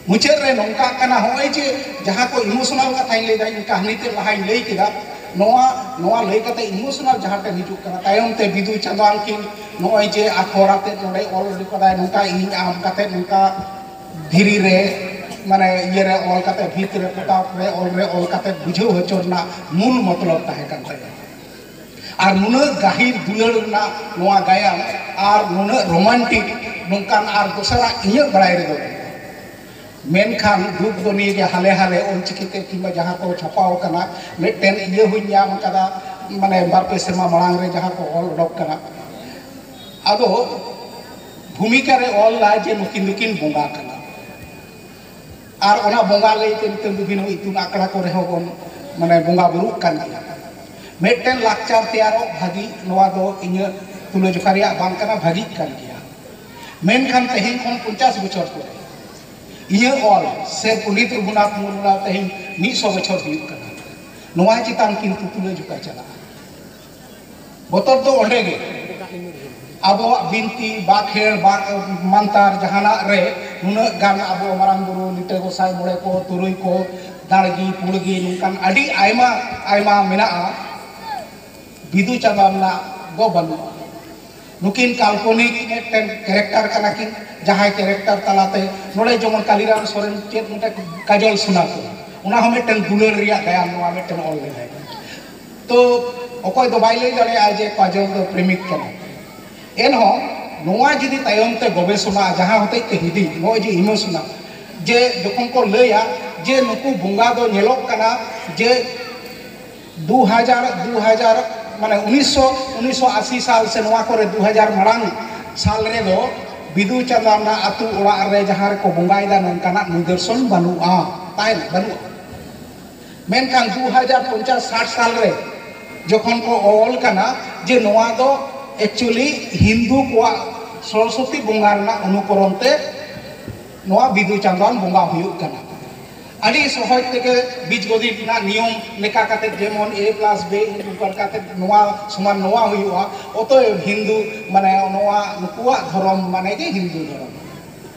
ᱢᱩᱪᱟᱹᱫ ᱨᱮ ᱱᱚᱝᱠᱟᱜ ᱠᱟᱱᱟ, ᱦᱚᱸᱜᱼᱚᱭ ᱡᱮ ᱡᱟᱦᱟᱸ ᱠᱚ ᱤᱢᱳᱥᱚᱱᱟᱞ ᱠᱟᱛᱷᱟᱧ ᱞᱟᱹᱭᱫᱟ, ᱤᱧ ᱠᱟᱹᱦᱱᱤ ᱛᱮ ᱞᱟᱦᱟᱧ ᱞᱟᱹᱭ ᱠᱮᱫᱟ, ᱱᱚᱣᱟ, ᱱᱚᱣᱟ ᱞᱟᱹᱭ ᱠᱟᱛᱮ ᱤᱢᱳᱥᱚᱱᱟᱞ ᱡᱟᱦᱟᱸ ᱴᱷᱮᱱ ᱦᱤᱡᱩᱜ ᱠᱟᱱᱟ, ᱛᱟᱭᱚᱢ ᱛᱮ ᱵᱤᱫᱩ ᱪᱟᱸᱫᱟᱱ ᱠᱤᱱ ᱱᱚᱜᱼᱚᱭ ᱡᱮ ᱟᱠᱷᱚᱨ ᱟᱛᱮ ᱱᱚᱰᱮ ᱚᱞ ᱦᱚᱴᱚ ᱠᱟᱫᱟᱭ, ᱱᱚᱝᱠᱟ ᱤᱧ ᱟᱢ ᱠᱟᱛᱮ ᱱᱚᱝᱠᱟ ᱫᱷᱤᱨᱤ ᱨᱮ, ᱢᱟᱱᱮ ᱤᱭᱟᱹ ᱨᱮ ᱚᱞ ᱠᱟᱛᱮ, ᱵᱷᱤᱛ ᱨᱮ ᱯᱚᱛᱟᱣ ᱨᱮ, ᱚᱞ ᱨᱮ ᱚᱞ ᱠᱟᱛᱮ ᱵᱩᱡᱷᱟᱹᱣ ᱦᱚᱪᱚ ᱨᱮᱱᱟᱜ ᱢᱩᱞ ᱢᱚᱛᱞᱚᱵ ᱛᱟᱦᱮᱸ ᱠᱟᱱ ᱛᱟᱭᱟ᱾ ᱟᱨ ᱱᱩᱱᱟᱹᱜ ᱜᱟᱹᱦᱤᱨ ᱫᱩᱞᱟᱹᱲ ᱨᱮᱱᱟᱜ ᱱᱚᱣᱟ ᱜᱟᱭᱟᱱ, ᱟᱨ ᱱᱩᱱᱟᱹᱜ ᱨᱳᱢᱟᱱᱴᱤᱠ, ᱱᱚᱝᱠᱟᱱ ᱟᱨ ᱫᱚᱥᱟᱨᱟᱜ ᱤᱧᱟᱹᱜ ᱵᱟᱲᱟᱭ ᱨᱮᱫᱚ ᱵᱟᱹᱱᱩᱜᱼᱟ᱾ ᱢᱮᱱᱠᱷᱟᱱ ᱫᱩᱠ ᱫᱚ ᱱᱤᱭᱟᱹ ᱜᱮ, ᱦᱟᱞᱮ ᱦᱟᱞᱮ ᱚᱞᱪᱤᱠᱤ ᱛᱮ ᱠᱤᱝᱵᱟ ᱡᱟᱦᱟᱸ ᱠᱚ ᱪᱷᱟᱯᱟᱣ ᱠᱟᱱᱟ, ᱢᱤᱫᱴᱮᱱ ᱤᱭᱟᱹ ᱦᱚᱸᱧ ᱧᱟᱢ ᱠᱟᱫᱟ, ᱢᱟᱱᱮ ᱵᱟᱨ ᱯᱮ ᱥᱮᱨᱢᱟ ᱢᱟᱲᱟᱝ ᱨᱮ ᱡᱟᱦᱟᱸ ᱠᱚ ᱚᱞ ᱚᱰᱚᱠ ᱠᱟᱱᱟ, ᱟᱫᱚ ᱵᱷᱩᱢᱤᱠᱟ ᱨᱮ ᱚᱞ ᱞᱮᱫᱟᱭ ᱡᱮ ᱱᱩᱠᱤᱱ ᱫᱚᱠᱤᱱ ᱵᱚᱸᱜᱟ ᱠᱟᱱᱟ᱾ ᱟᱨ ᱚᱱᱟ ᱵᱚᱸᱜᱟ ᱞᱟᱹᱭᱛᱮ ᱱᱤᱛᱚᱜ ᱵᱤᱵᱷᱤᱱᱱᱚ ᱤᱛᱩᱱ ᱟᱠᱷᱲᱟ ᱠᱚᱨᱮ ᱦᱚᱸ ᱵᱚᱱ, ᱢᱟᱱᱮ, ᱵᱚᱸᱜᱟ ᱵᱩᱨᱩᱜ ᱠᱟᱱ ᱜᱮᱭᱟ᱾ ᱢᱤᱫᱴᱮᱱ ᱞᱟᱠᱪᱟᱨ ᱛᱮᱭᱟᱨᱚᱜ ᱵᱷᱟᱹᱜᱤ, ᱱᱚᱣᱟ ᱫᱚ ᱤᱧᱟᱹᱜ ᱛᱩᱞᱟᱹᱡᱚᱠᱷᱟ ᱨᱮᱭᱟᱜ ᱵᱟᱝ ᱠᱟᱱᱟ, ᱵᱷᱟᱹᱜᱤᱜ ᱠᱟᱱ ᱜᱮᱭᱟ᱾ ᱢᱮᱱᱠᱷᱟᱱ ᱛᱮᱦᱮᱧ ᱠᱷᱚᱱ ᱯᱚᱧᱪᱟᱥ ᱵᱚᱪᱷᱚᱨ ᱯᱚᱨᱮ ᱤᱧᱟᱹᱜ ᱚᱞ ᱥᱮ ᱯᱚᱱᱰᱤᱛ ᱨᱚᱜᱷᱩᱱᱟᱛᱷ ᱢᱩᱨᱢᱩ ᱛᱮᱦᱮᱧ ᱢᱤᱫ ᱥᱚ ᱵᱚᱪᱷᱚᱨ ᱦᱩᱭᱩᱜ ᱠᱟᱱᱟ, ᱱᱚᱣᱟ ᱪᱮᱛᱟᱱ ᱠᱤᱱᱛᱩ ᱛᱩᱞᱟᱹᱡᱚᱠᱷᱟ ᱪᱟᱞᱟᱜᱼᱟ᱾ ᱵᱚᱛᱚᱨ ᱫᱚ ᱚᱸᱰᱮ ᱜᱮ᱾ ᱟᱵᱚᱣᱟᱜ ᱵᱤᱱᱛᱤ, ᱵᱟᱠᱷᱮᱲ, ᱵᱟ-, ᱢᱟᱱᱛᱟᱨ ᱡᱟᱦᱟᱱᱟᱜ ᱨᱮ ᱱᱩᱱᱟᱹᱜ ᱜᱟᱱ ᱟᱵᱚ ᱢᱟᱨᱟᱝ ᱵᱩᱨᱩ, ᱞᱤᱴᱟᱹ ᱜᱚᱸᱥᱟᱭ, ᱢᱚᱬᱮ ᱠᱚ, ᱛᱩᱨᱩᱭ ᱠᱚ, ᱫᱟᱲᱜᱤ, ᱯᱩᱲᱜᱤ, ᱱᱚᱝᱠᱟᱱ ᱟᱹᱰᱤ ᱟᱭᱢᱟ, ᱟᱭᱢᱟ ᱢᱮᱱᱟᱜᱼᱟ᱾ ᱵᱤᱫᱩ ᱪᱟᱸᱫᱟᱱ ᱨᱮᱱᱟᱜ ᱫᱚ ᱵᱟᱹᱱᱩᱜᱼᱟ᱾ ᱱᱩᱠᱤᱱ ᱠᱟᱞᱯᱚᱱᱤᱠ ᱢᱤᱫᱴᱮᱱ ᱠᱮᱨᱮᱠᱴᱟᱨ ᱠᱟᱱᱟ ᱠᱤᱱ, ᱡᱟᱦᱟᱸᱭ ᱠᱮᱨᱮᱠᱴᱟᱨ ᱛᱟᱞᱟᱛᱮ ᱱᱚᱰᱮ ᱡᱮᱢᱚᱱ ᱠᱟᱞᱤᱨᱟᱢ ᱥᱚᱨᱮᱱ ᱪᱮᱫ ᱢᱤᱫᱴᱮᱱ ᱠᱟᱡᱚᱞ ᱥᱚᱱᱟ ᱠᱚ, ᱚᱱᱟ ᱦᱚᱸ ᱢᱤᱫᱴᱮᱱ ᱫᱩᱞᱟᱹᱲ ᱨᱮᱭᱟᱜ ᱜᱟᱭᱟᱱ ᱱᱚᱣᱟ ᱢᱤᱫᱴᱮᱱ ᱚᱞ ᱞᱮᱫᱟᱭ᱾ ᱛᱚ ᱚᱠᱚᱭ ᱫᱚ ᱵᱟᱭ ᱞᱟᱹᱭ ᱫᱟᱲᱮᱭᱟᱜᱼᱟ ᱡᱮ ᱠᱟᱡᱚᱞ ᱫᱚ ᱯᱨᱮᱢᱤᱠ ᱠᱟᱱᱟᱭ᱾ ᱮᱱᱦᱚᱸ ᱱᱚᱣᱟ ᱡᱩᱫᱤ ᱛᱟᱭᱚᱢ ᱛᱮ ᱜᱚᱵᱮᱥᱚᱱᱟ ᱡᱟᱦᱟᱸ ᱦᱚᱛᱮᱡ ᱛᱮ ᱦᱤᱫᱤᱡ ᱱᱚᱜᱼᱚᱭ ᱡᱮ ᱤᱢᱳᱥᱚᱱᱟᱞ, ᱡᱮ ᱡᱚᱠᱷᱚᱱ ᱠᱚ ᱞᱟᱹᱭᱟ ᱡᱮ ᱱᱩᱠᱩ ᱵᱚᱸᱜᱟ ᱫᱚ ᱧᱮᱞᱚᱜ ᱠᱟᱱᱟ ᱡᱮ ᱫᱩ ᱦᱟᱡᱟᱨ ᱫᱩ ᱦᱟᱡᱟᱨ ᱢᱟᱱᱮ ᱩᱱᱤᱥᱥᱚ ᱩᱱᱤᱥᱥᱚ ᱟᱥᱤ ᱥᱟᱞ ᱥᱮ ᱱᱚᱣᱟ ᱠᱚᱨᱮ ᱫᱩ ᱦᱟᱡᱟᱨ ᱢᱟᱲᱟᱝ ᱥᱟᱞ ᱨᱮᱫᱚ ᱵᱤᱫᱩ ᱪᱟᱸᱫᱟᱱ ᱨᱮᱱᱟᱜ ᱟᱹᱛᱩ ᱚᱲᱟᱜ ᱨᱮ ᱡᱟᱦᱟᱸ ᱨᱮᱠᱚ ᱵᱚᱸᱜᱟᱭᱮᱫᱟ ᱱᱚᱝᱠᱟᱱᱟᱜ ᱱᱤᱫᱚᱨᱥᱚᱱ ᱵᱟᱹᱱᱩᱜᱼᱟ, ᱛᱟᱦᱮᱱᱟ, ᱵᱟᱹᱱᱩᱜᱼᱟ᱾ ᱢᱮᱱᱠᱷᱟᱱ ᱫᱩ ᱦᱟᱡᱟᱨ ᱯᱚᱧᱪᱟᱥ ᱥᱟᱴ ᱥᱟᱞ ᱨᱮ ᱡᱚᱠᱷᱚᱱ ᱠᱚ ᱚᱞ ᱠᱟᱱᱟ ᱡᱮ ᱱᱚᱣᱟ ᱫᱚ actually ᱦᱤᱱᱫᱩ ᱠᱚᱣᱟᱜ ᱥᱚᱨᱚᱥᱚᱛᱤ ᱵᱚᱸᱜᱟ ᱨᱮᱱᱟᱜ ᱚᱱᱩᱠᱚᱨᱚᱱ ᱛᱮ ᱱᱚᱣᱟ ᱵᱤᱫᱩ ᱪᱟᱸᱫᱟᱱ ᱵᱚᱸᱜᱟ ᱦᱩᱭᱩᱜ ᱠᱟᱱᱟ᱾ ᱟᱹᱰᱤ ᱥᱚᱦᱚᱡ ᱛᱮᱜᱮ ᱵᱤᱡᱽ ᱜᱚᱱᱤᱛ ᱨᱮᱱᱟᱜ ᱱᱤᱭᱚᱢ ᱞᱮᱠᱟ ᱠᱟᱛᱮ, ᱡᱮᱢᱚᱱ ᱮ ᱯᱞᱟᱥ ᱵᱤ ᱚᱱᱠᱟ ᱠᱟᱛᱮ ᱱᱚᱣᱟ ᱥᱚᱢᱟᱱ ᱱᱚᱣᱟ ᱦᱩᱭᱩᱜᱼᱟ, ᱚᱛᱚᱮᱵ ᱦᱤᱱᱫᱩ ᱢᱟᱱᱮ ᱱᱚᱣᱟ ᱱᱩᱠᱩᱣᱟᱜ ᱫᱷᱚᱨᱚᱢ ᱢᱟᱱᱮ ᱜᱮ ᱦᱤᱱᱫᱩ ᱫᱷᱚᱨᱚᱢ᱾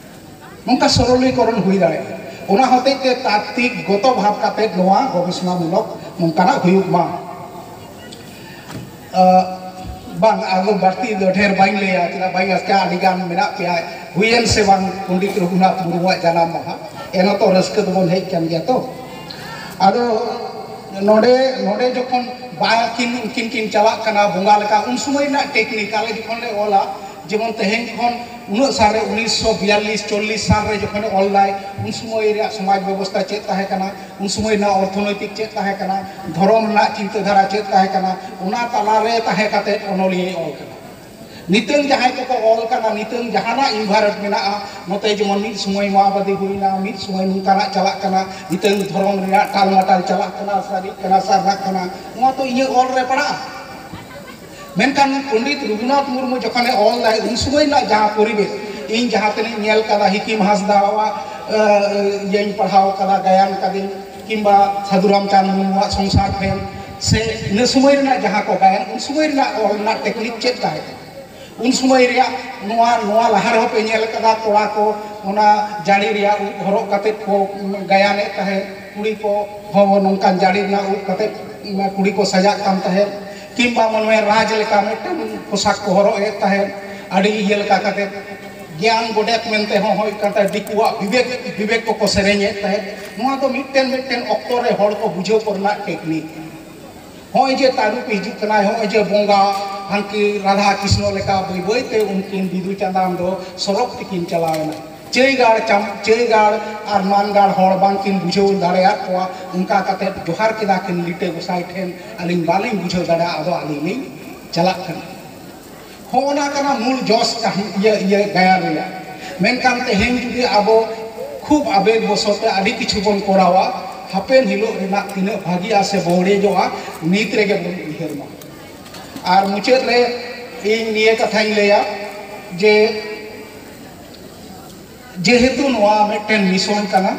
ᱱᱚᱝᱠᱟ ᱥᱚᱨᱚᱞᱤᱠᱚᱨᱚᱱ ᱦᱩᱭ ᱫᱟᱲᱮᱭᱟᱜᱼᱟ᱾ ᱚᱱᱟ ᱦᱚᱛᱮᱡ ᱛᱮ ᱛᱟᱛᱛᱤᱠ ᱜᱚᱛᱚ ᱵᱷᱟᱵᱽ ᱠᱟᱛᱮ ᱱᱚᱣᱟ ᱜᱚᱵᱮᱥᱚᱱᱟ ᱢᱩᱞᱚᱠ ᱱᱚᱝᱠᱟᱱᱟᱜ ᱦᱩᱭᱩᱜ ᱢᱟ᱾ ᱟᱸ, ᱵᱟᱝ, ᱟᱫᱚ ᱵᱟᱹᱲᱛᱤ ᱫᱚ ᱰᱷᱮᱨ ᱵᱟᱹᱧ ᱞᱟᱹᱭᱟ, ᱪᱮᱫᱟᱜ ᱵᱟᱹᱧ ᱟᱥᱠᱟ, ᱟᱹᱰᱤ ᱜᱟᱱ ᱢᱮᱱᱟᱜ ᱯᱮᱭᱟ᱾ ᱦᱩᱭᱮᱱ ᱥᱮ ᱵᱟᱝ ᱯᱚᱱᱰᱤᱛ ᱨᱚᱜᱷᱩᱱᱟᱛᱷ ᱢᱩᱨᱢᱩᱣᱟᱜ ᱡᱟᱱᱟᱢ ᱢᱟᱦᱟ? ᱮᱱ ᱦᱚᱸᱛᱚ ᱨᱟᱹᱥᱠᱟᱹ ᱫᱚᱵᱚᱱ ᱦᱮᱡ ᱠᱟᱱ ᱜᱮᱭᱟ ᱛᱚ᱾ ᱟᱫᱚ ᱱᱚᱰᱮ, ᱱᱚᱰᱮ ᱡᱚᱠᱷᱚᱱ ᱵᱟᱠᱤᱱ, ᱩᱱᱠᱤᱱ ᱠᱤᱱ ᱪᱟᱞᱟᱜ ᱠᱟᱱᱟ ᱵᱚᱸᱜᱟ ᱞᱮᱠᱟ, ᱩᱱ ᱥᱚᱢᱚᱭ ᱨᱮᱱᱟᱜ ᱴᱮᱠᱱᱤᱠ ᱟᱞᱮ ᱡᱚᱠᱷᱚᱱ ᱞᱮ ᱚᱞᱟ, ᱡᱮᱢᱚᱱ ᱛᱮᱦᱮᱧ ᱠᱷᱚᱱ ᱩᱱᱟᱹᱜ ᱥᱟᱞ ᱨᱮ, ᱩᱱᱤᱥᱥᱚ ᱵᱤᱭᱟᱞᱞᱤᱥ ᱪᱚᱞᱞᱤᱥ ᱥᱟᱞ ᱨᱮ ᱡᱚᱠᱷᱚᱱᱮ ᱚᱞ ᱞᱟᱭ, ᱩᱱ ᱥᱚᱢᱚᱭ ᱨᱮᱭᱟᱜ ᱥᱚᱢᱟᱡᱽ ᱵᱮᱵᱚᱥᱛᱷᱟ ᱪᱮᱫ ᱛᱟᱦᱮᱸ ᱠᱟᱱᱟ, ᱩᱱ ᱥᱚᱢᱚᱭ ᱨᱮᱱᱟᱜ ᱚᱨᱛᱷᱚᱱᱳᱭᱛᱤᱠ ᱪᱮᱫ ᱛᱟᱦᱮᱸ ᱠᱟᱱᱟ, ᱫᱷᱚᱨᱚᱢ ᱨᱮᱱᱟᱜ ᱪᱤᱱᱛᱟᱹ ᱫᱷᱟᱨᱟ ᱪᱮᱫ ᱛᱟᱦᱮᱸ ᱠᱟᱱᱟ, ᱚᱱᱟ ᱛᱟᱞᱟᱨᱮ ᱛᱟᱦᱮᱸ ᱠᱟᱛᱮ ᱚᱱᱚᱞᱤᱭᱟᱹᱭ ᱚᱞ ᱠᱟᱱᱟ᱾ ᱱᱤᱛᱚᱝ ᱡᱟᱦᱟᱸᱭ ᱠᱚᱠᱚ ᱚᱞ ᱠᱟᱱᱟ, ᱱᱤᱛᱚᱝ ᱡᱟᱦᱟᱱᱟᱜ ᱤᱱᱵᱷᱟᱨᱚᱱᱢᱮᱱᱴ ᱢᱮᱱᱟᱜᱼᱟ, ᱱᱚᱛᱮ ᱡᱮᱢᱚᱱ ᱢᱤᱫ ᱥᱚᱢᱚᱭ ᱢᱟᱣᱵᱟᱫᱤ ᱦᱩᱭᱱᱟ, ᱢᱤᱫ ᱥᱚᱢᱚᱭ ᱱᱚᱝᱠᱟᱱᱟᱜ ᱪᱟᱞᱟᱜ ᱠᱟᱱᱟ, ᱱᱤᱛᱚᱝ ᱫᱷᱚᱨᱚᱢ ᱨᱮᱱᱟᱜ ᱴᱟᱞᱢᱟᱴᱟᱞ ᱪᱟᱞᱟᱜ ᱠᱟᱱᱟ, ᱥᱟᱹᱨᱤᱜ ᱠᱟᱱᱟ, ᱥᱟᱨᱱᱟᱜ ᱠᱟᱱᱟ, ᱱᱚᱣᱟ ᱛᱚ ᱤᱧᱟᱹᱜ ᱚᱞ ᱨᱮ ᱯᱟᱲᱟᱜᱼᱟ᱾ ᱢᱮᱱᱠᱷᱟᱱ ᱯᱚᱱᱰᱤᱛ ᱨᱚᱜᱷᱩᱱᱟᱛᱷ ᱢᱩᱨᱢᱩ ᱡᱚᱠᱷᱚᱱᱮ ᱚᱞ ᱫᱟᱭ, ᱩᱱ ᱥᱚᱢᱚᱭ ᱨᱮᱱᱟᱜ ᱡᱟᱦᱟᱸ ᱯᱚᱨᱤᱵᱮᱥ, ᱤᱧ ᱡᱟᱦᱟᱸ ᱛᱤᱱᱟᱹᱜ ᱤᱧ ᱧᱮᱞ ᱠᱟᱫᱟ, ᱦᱤᱠᱤᱢ ᱦᱟᱸᱥᱫᱟᱣᱟᱜ, ᱟᱸ, ᱤᱭᱟᱹᱧ ᱯᱟᱲᱦᱟᱣ ᱠᱟᱫᱟ, ᱜᱟᱭᱟᱱ ᱠᱟᱫᱟᱹᱧ, ᱠᱤᱝᱵᱟ ᱥᱟᱹᱫᱷᱩ ᱨᱟᱢᱪᱟᱸᱫᱽ ᱢᱩᱨᱢᱩᱣᱟᱜ ᱥᱚᱝᱥᱟᱨ ᱯᱷᱮᱞ, ᱥᱮ ᱤᱱᱟᱹ ᱥᱚᱢᱚᱭ ᱨᱮᱱᱟᱜ ᱡᱟᱦᱟᱸ ᱠᱚ ᱜᱟᱭᱟᱱ, ᱩᱱ ᱥᱚᱢᱚᱭ ᱨᱮᱱᱟᱜ ᱚᱞ ᱨᱮᱱᱟᱜ ᱴᱮᱠᱱᱤᱠ ᱪᱮᱫ ᱛᱟᱦᱮᱸ ᱠᱟᱱᱟ? ᱩᱱ ᱥᱚᱢᱚᱭ ᱨᱮᱭᱟᱜ ᱱᱚᱣᱟ, ᱱᱚᱣᱟ ᱞᱟᱦᱟ ᱨᱮᱦᱚᱸ ᱯᱮ ᱧᱮᱞ ᱠᱟᱫᱟ, ᱠᱚᱲᱟ ᱠᱚ ᱚᱱᱟ ᱡᱟᱹᱲᱤ ᱨᱮᱭᱟᱜ ᱩᱵ ᱦᱚᱨᱚᱜ ᱠᱟᱛᱮ ᱠᱚ ᱜᱟᱭᱟᱱᱮᱫ ᱛᱟᱦᱮᱸᱫ, ᱠᱩᱲᱤ ᱠᱚ ᱦᱚᱸ ᱱᱚᱝᱠᱟᱱ ᱡᱟᱹᱲᱤ ᱨᱮᱱᱟᱜ ᱩᱵ ᱠᱟᱛᱮ ᱠᱩᱲᱤ ᱠᱚ ᱥᱟᱡᱟᱜ ᱠᱟᱱ ᱛᱟᱦᱮᱸᱫ᱾ ᱠᱤᱝᱵᱟ ᱢᱚᱱᱮ ᱨᱟᱡᱽ ᱞᱮᱠᱟ ᱢᱤᱫᱴᱮᱱ ᱯᱳᱥᱟᱠ ᱠᱚ ᱦᱚᱨᱚᱜ ᱮᱫ ᱛᱟᱦᱮᱸᱫ, ᱟᱹᱰᱤ ᱤᱭᱟᱹ ᱞᱮᱠᱟ ᱠᱟᱛᱮ ᱜᱮᱭᱟᱱ ᱜᱚᱰᱮᱛ ᱢᱮᱱᱛᱮ ᱦᱚᱸ ᱦᱩᱭᱩᱜ ᱠᱟᱱ ᱛᱟᱦᱮᱸᱫ, ᱫᱤᱠᱩᱣᱟᱜ ᱵᱤᱵᱮᱠ, ᱵᱤᱵᱮᱠ ᱠᱚᱠᱚ ᱥᱮᱨᱮᱧᱮᱫ ᱛᱟᱦᱮᱸᱫ᱾ ᱱᱚᱣᱟ ᱫᱚ ᱢᱤᱫᱴᱮᱱ ᱢᱤᱫᱴᱮᱱ ᱚᱠᱛᱚ ᱨᱮ ᱦᱚᱲ ᱠᱚ ᱵᱩᱡᱷᱟᱹᱣ ᱠᱚᱨᱮᱱᱟᱜ ᱴᱮᱠᱱᱤᱠ᱾ ᱦᱚᱸᱜᱼᱚᱭ ᱡᱮ ᱛᱟᱹᱨᱩᱵ ᱦᱤᱡᱩᱜ ᱠᱟᱱᱟᱭ, ᱦᱚᱸᱜᱼᱚᱭ ᱡᱮ ᱵᱚᱸᱜᱟ ᱦᱟᱱᱠᱤ ᱨᱟᱫᱷᱟ ᱠᱨᱤᱥᱱᱚ ᱞᱮᱠᱟ ᱵᱟᱹᱭ ᱵᱟᱹᱭ ᱛᱮ ᱩᱱᱠᱤᱱ ᱵᱤᱫᱩ ᱪᱟᱸᱫᱟᱱ ᱫᱚ ᱥᱚᱨᱚᱜ ᱛᱮᱠᱤᱱ ᱪᱟᱞᱟᱣ ᱮᱱᱟ᱾ ᱪᱟᱹᱭᱜᱟᱲ ᱪᱟᱢ-, ᱪᱟᱹᱭᱜᱟᱲ ᱟᱨ ᱢᱟᱱᱜᱟᱲ ᱦᱚᱲ ᱵᱟᱝᱠᱤᱱ ᱵᱩᱡᱷᱟᱹᱣ ᱫᱟᱲᱮᱭᱟᱫ ᱠᱚᱣᱟ, ᱚᱱᱠᱟ ᱠᱟᱛᱮ ᱡᱚᱦᱟᱨ ᱠᱮᱫᱟ ᱠᱤᱱ ᱞᱤᱴᱟᱹ ᱜᱚᱸᱥᱟᱭ ᱴᱷᱮᱱ, "ᱟᱹᱞᱤᱧ ᱵᱟᱹᱞᱤᱧ ᱵᱩᱡᱷᱟᱹᱣ ᱫᱟᱲᱮᱭᱟᱜᱼᱟ, ᱟᱫᱚ ᱟᱹᱞᱤᱧ ᱞᱤᱧ ᱪᱟᱞᱟᱜ ᱠᱟᱱᱟ᱾" ᱦᱚᱸᱜᱼᱚ ᱱᱟ ᱠᱟᱱᱟ ᱢᱩᱞ ᱡᱚᱥ ᱠᱟᱹᱦᱱᱤ, ᱤᱭᱟᱹ, ᱤᱭᱟᱹ ᱜᱟᱭᱟᱱ ᱨᱮᱭᱟᱜ᱾ ᱢᱮᱱᱠᱷᱟᱱ ᱛᱮᱦᱮᱧ ᱡᱩᱫᱤ ᱟᱵᱚ ᱠᱷᱩᱵ ᱟᱵᱮᱜ ᱵᱚᱥᱚᱛ ᱛᱮ ᱟᱹᱰᱤ ᱠᱤᱪᱷᱩ ᱵᱚᱱ ᱠᱚᱨᱟᱣᱟ, ᱦᱟᱯᱮᱱ ᱦᱤᱞᱳᱜ ᱨᱮᱱᱟᱜ ᱛᱤᱱᱟᱹᱜ ᱵᱷᱟᱹᱜᱤᱜᱼᱟ ᱥᱮ ᱵᱟᱹᱣᱲᱤᱡᱚᱜᱼᱟ, ᱱᱤᱛ ᱨᱮᱜᱮ ᱵᱚᱱ ᱩᱭᱦᱟᱹᱨ ᱢᱟ᱾ ᱟᱨ ᱢᱩᱪᱟᱹᱫ ᱨᱮ ᱤᱧ ᱱᱤᱭᱟᱹ ᱠᱟᱛᱷᱟᱧ ᱞᱟᱹᱭᱟ ᱡᱮ, ᱡᱮᱦᱮᱛᱩ ᱱᱚᱣᱟ ᱢᱤᱫᱴᱮᱱ mission ᱠᱟᱱᱟ,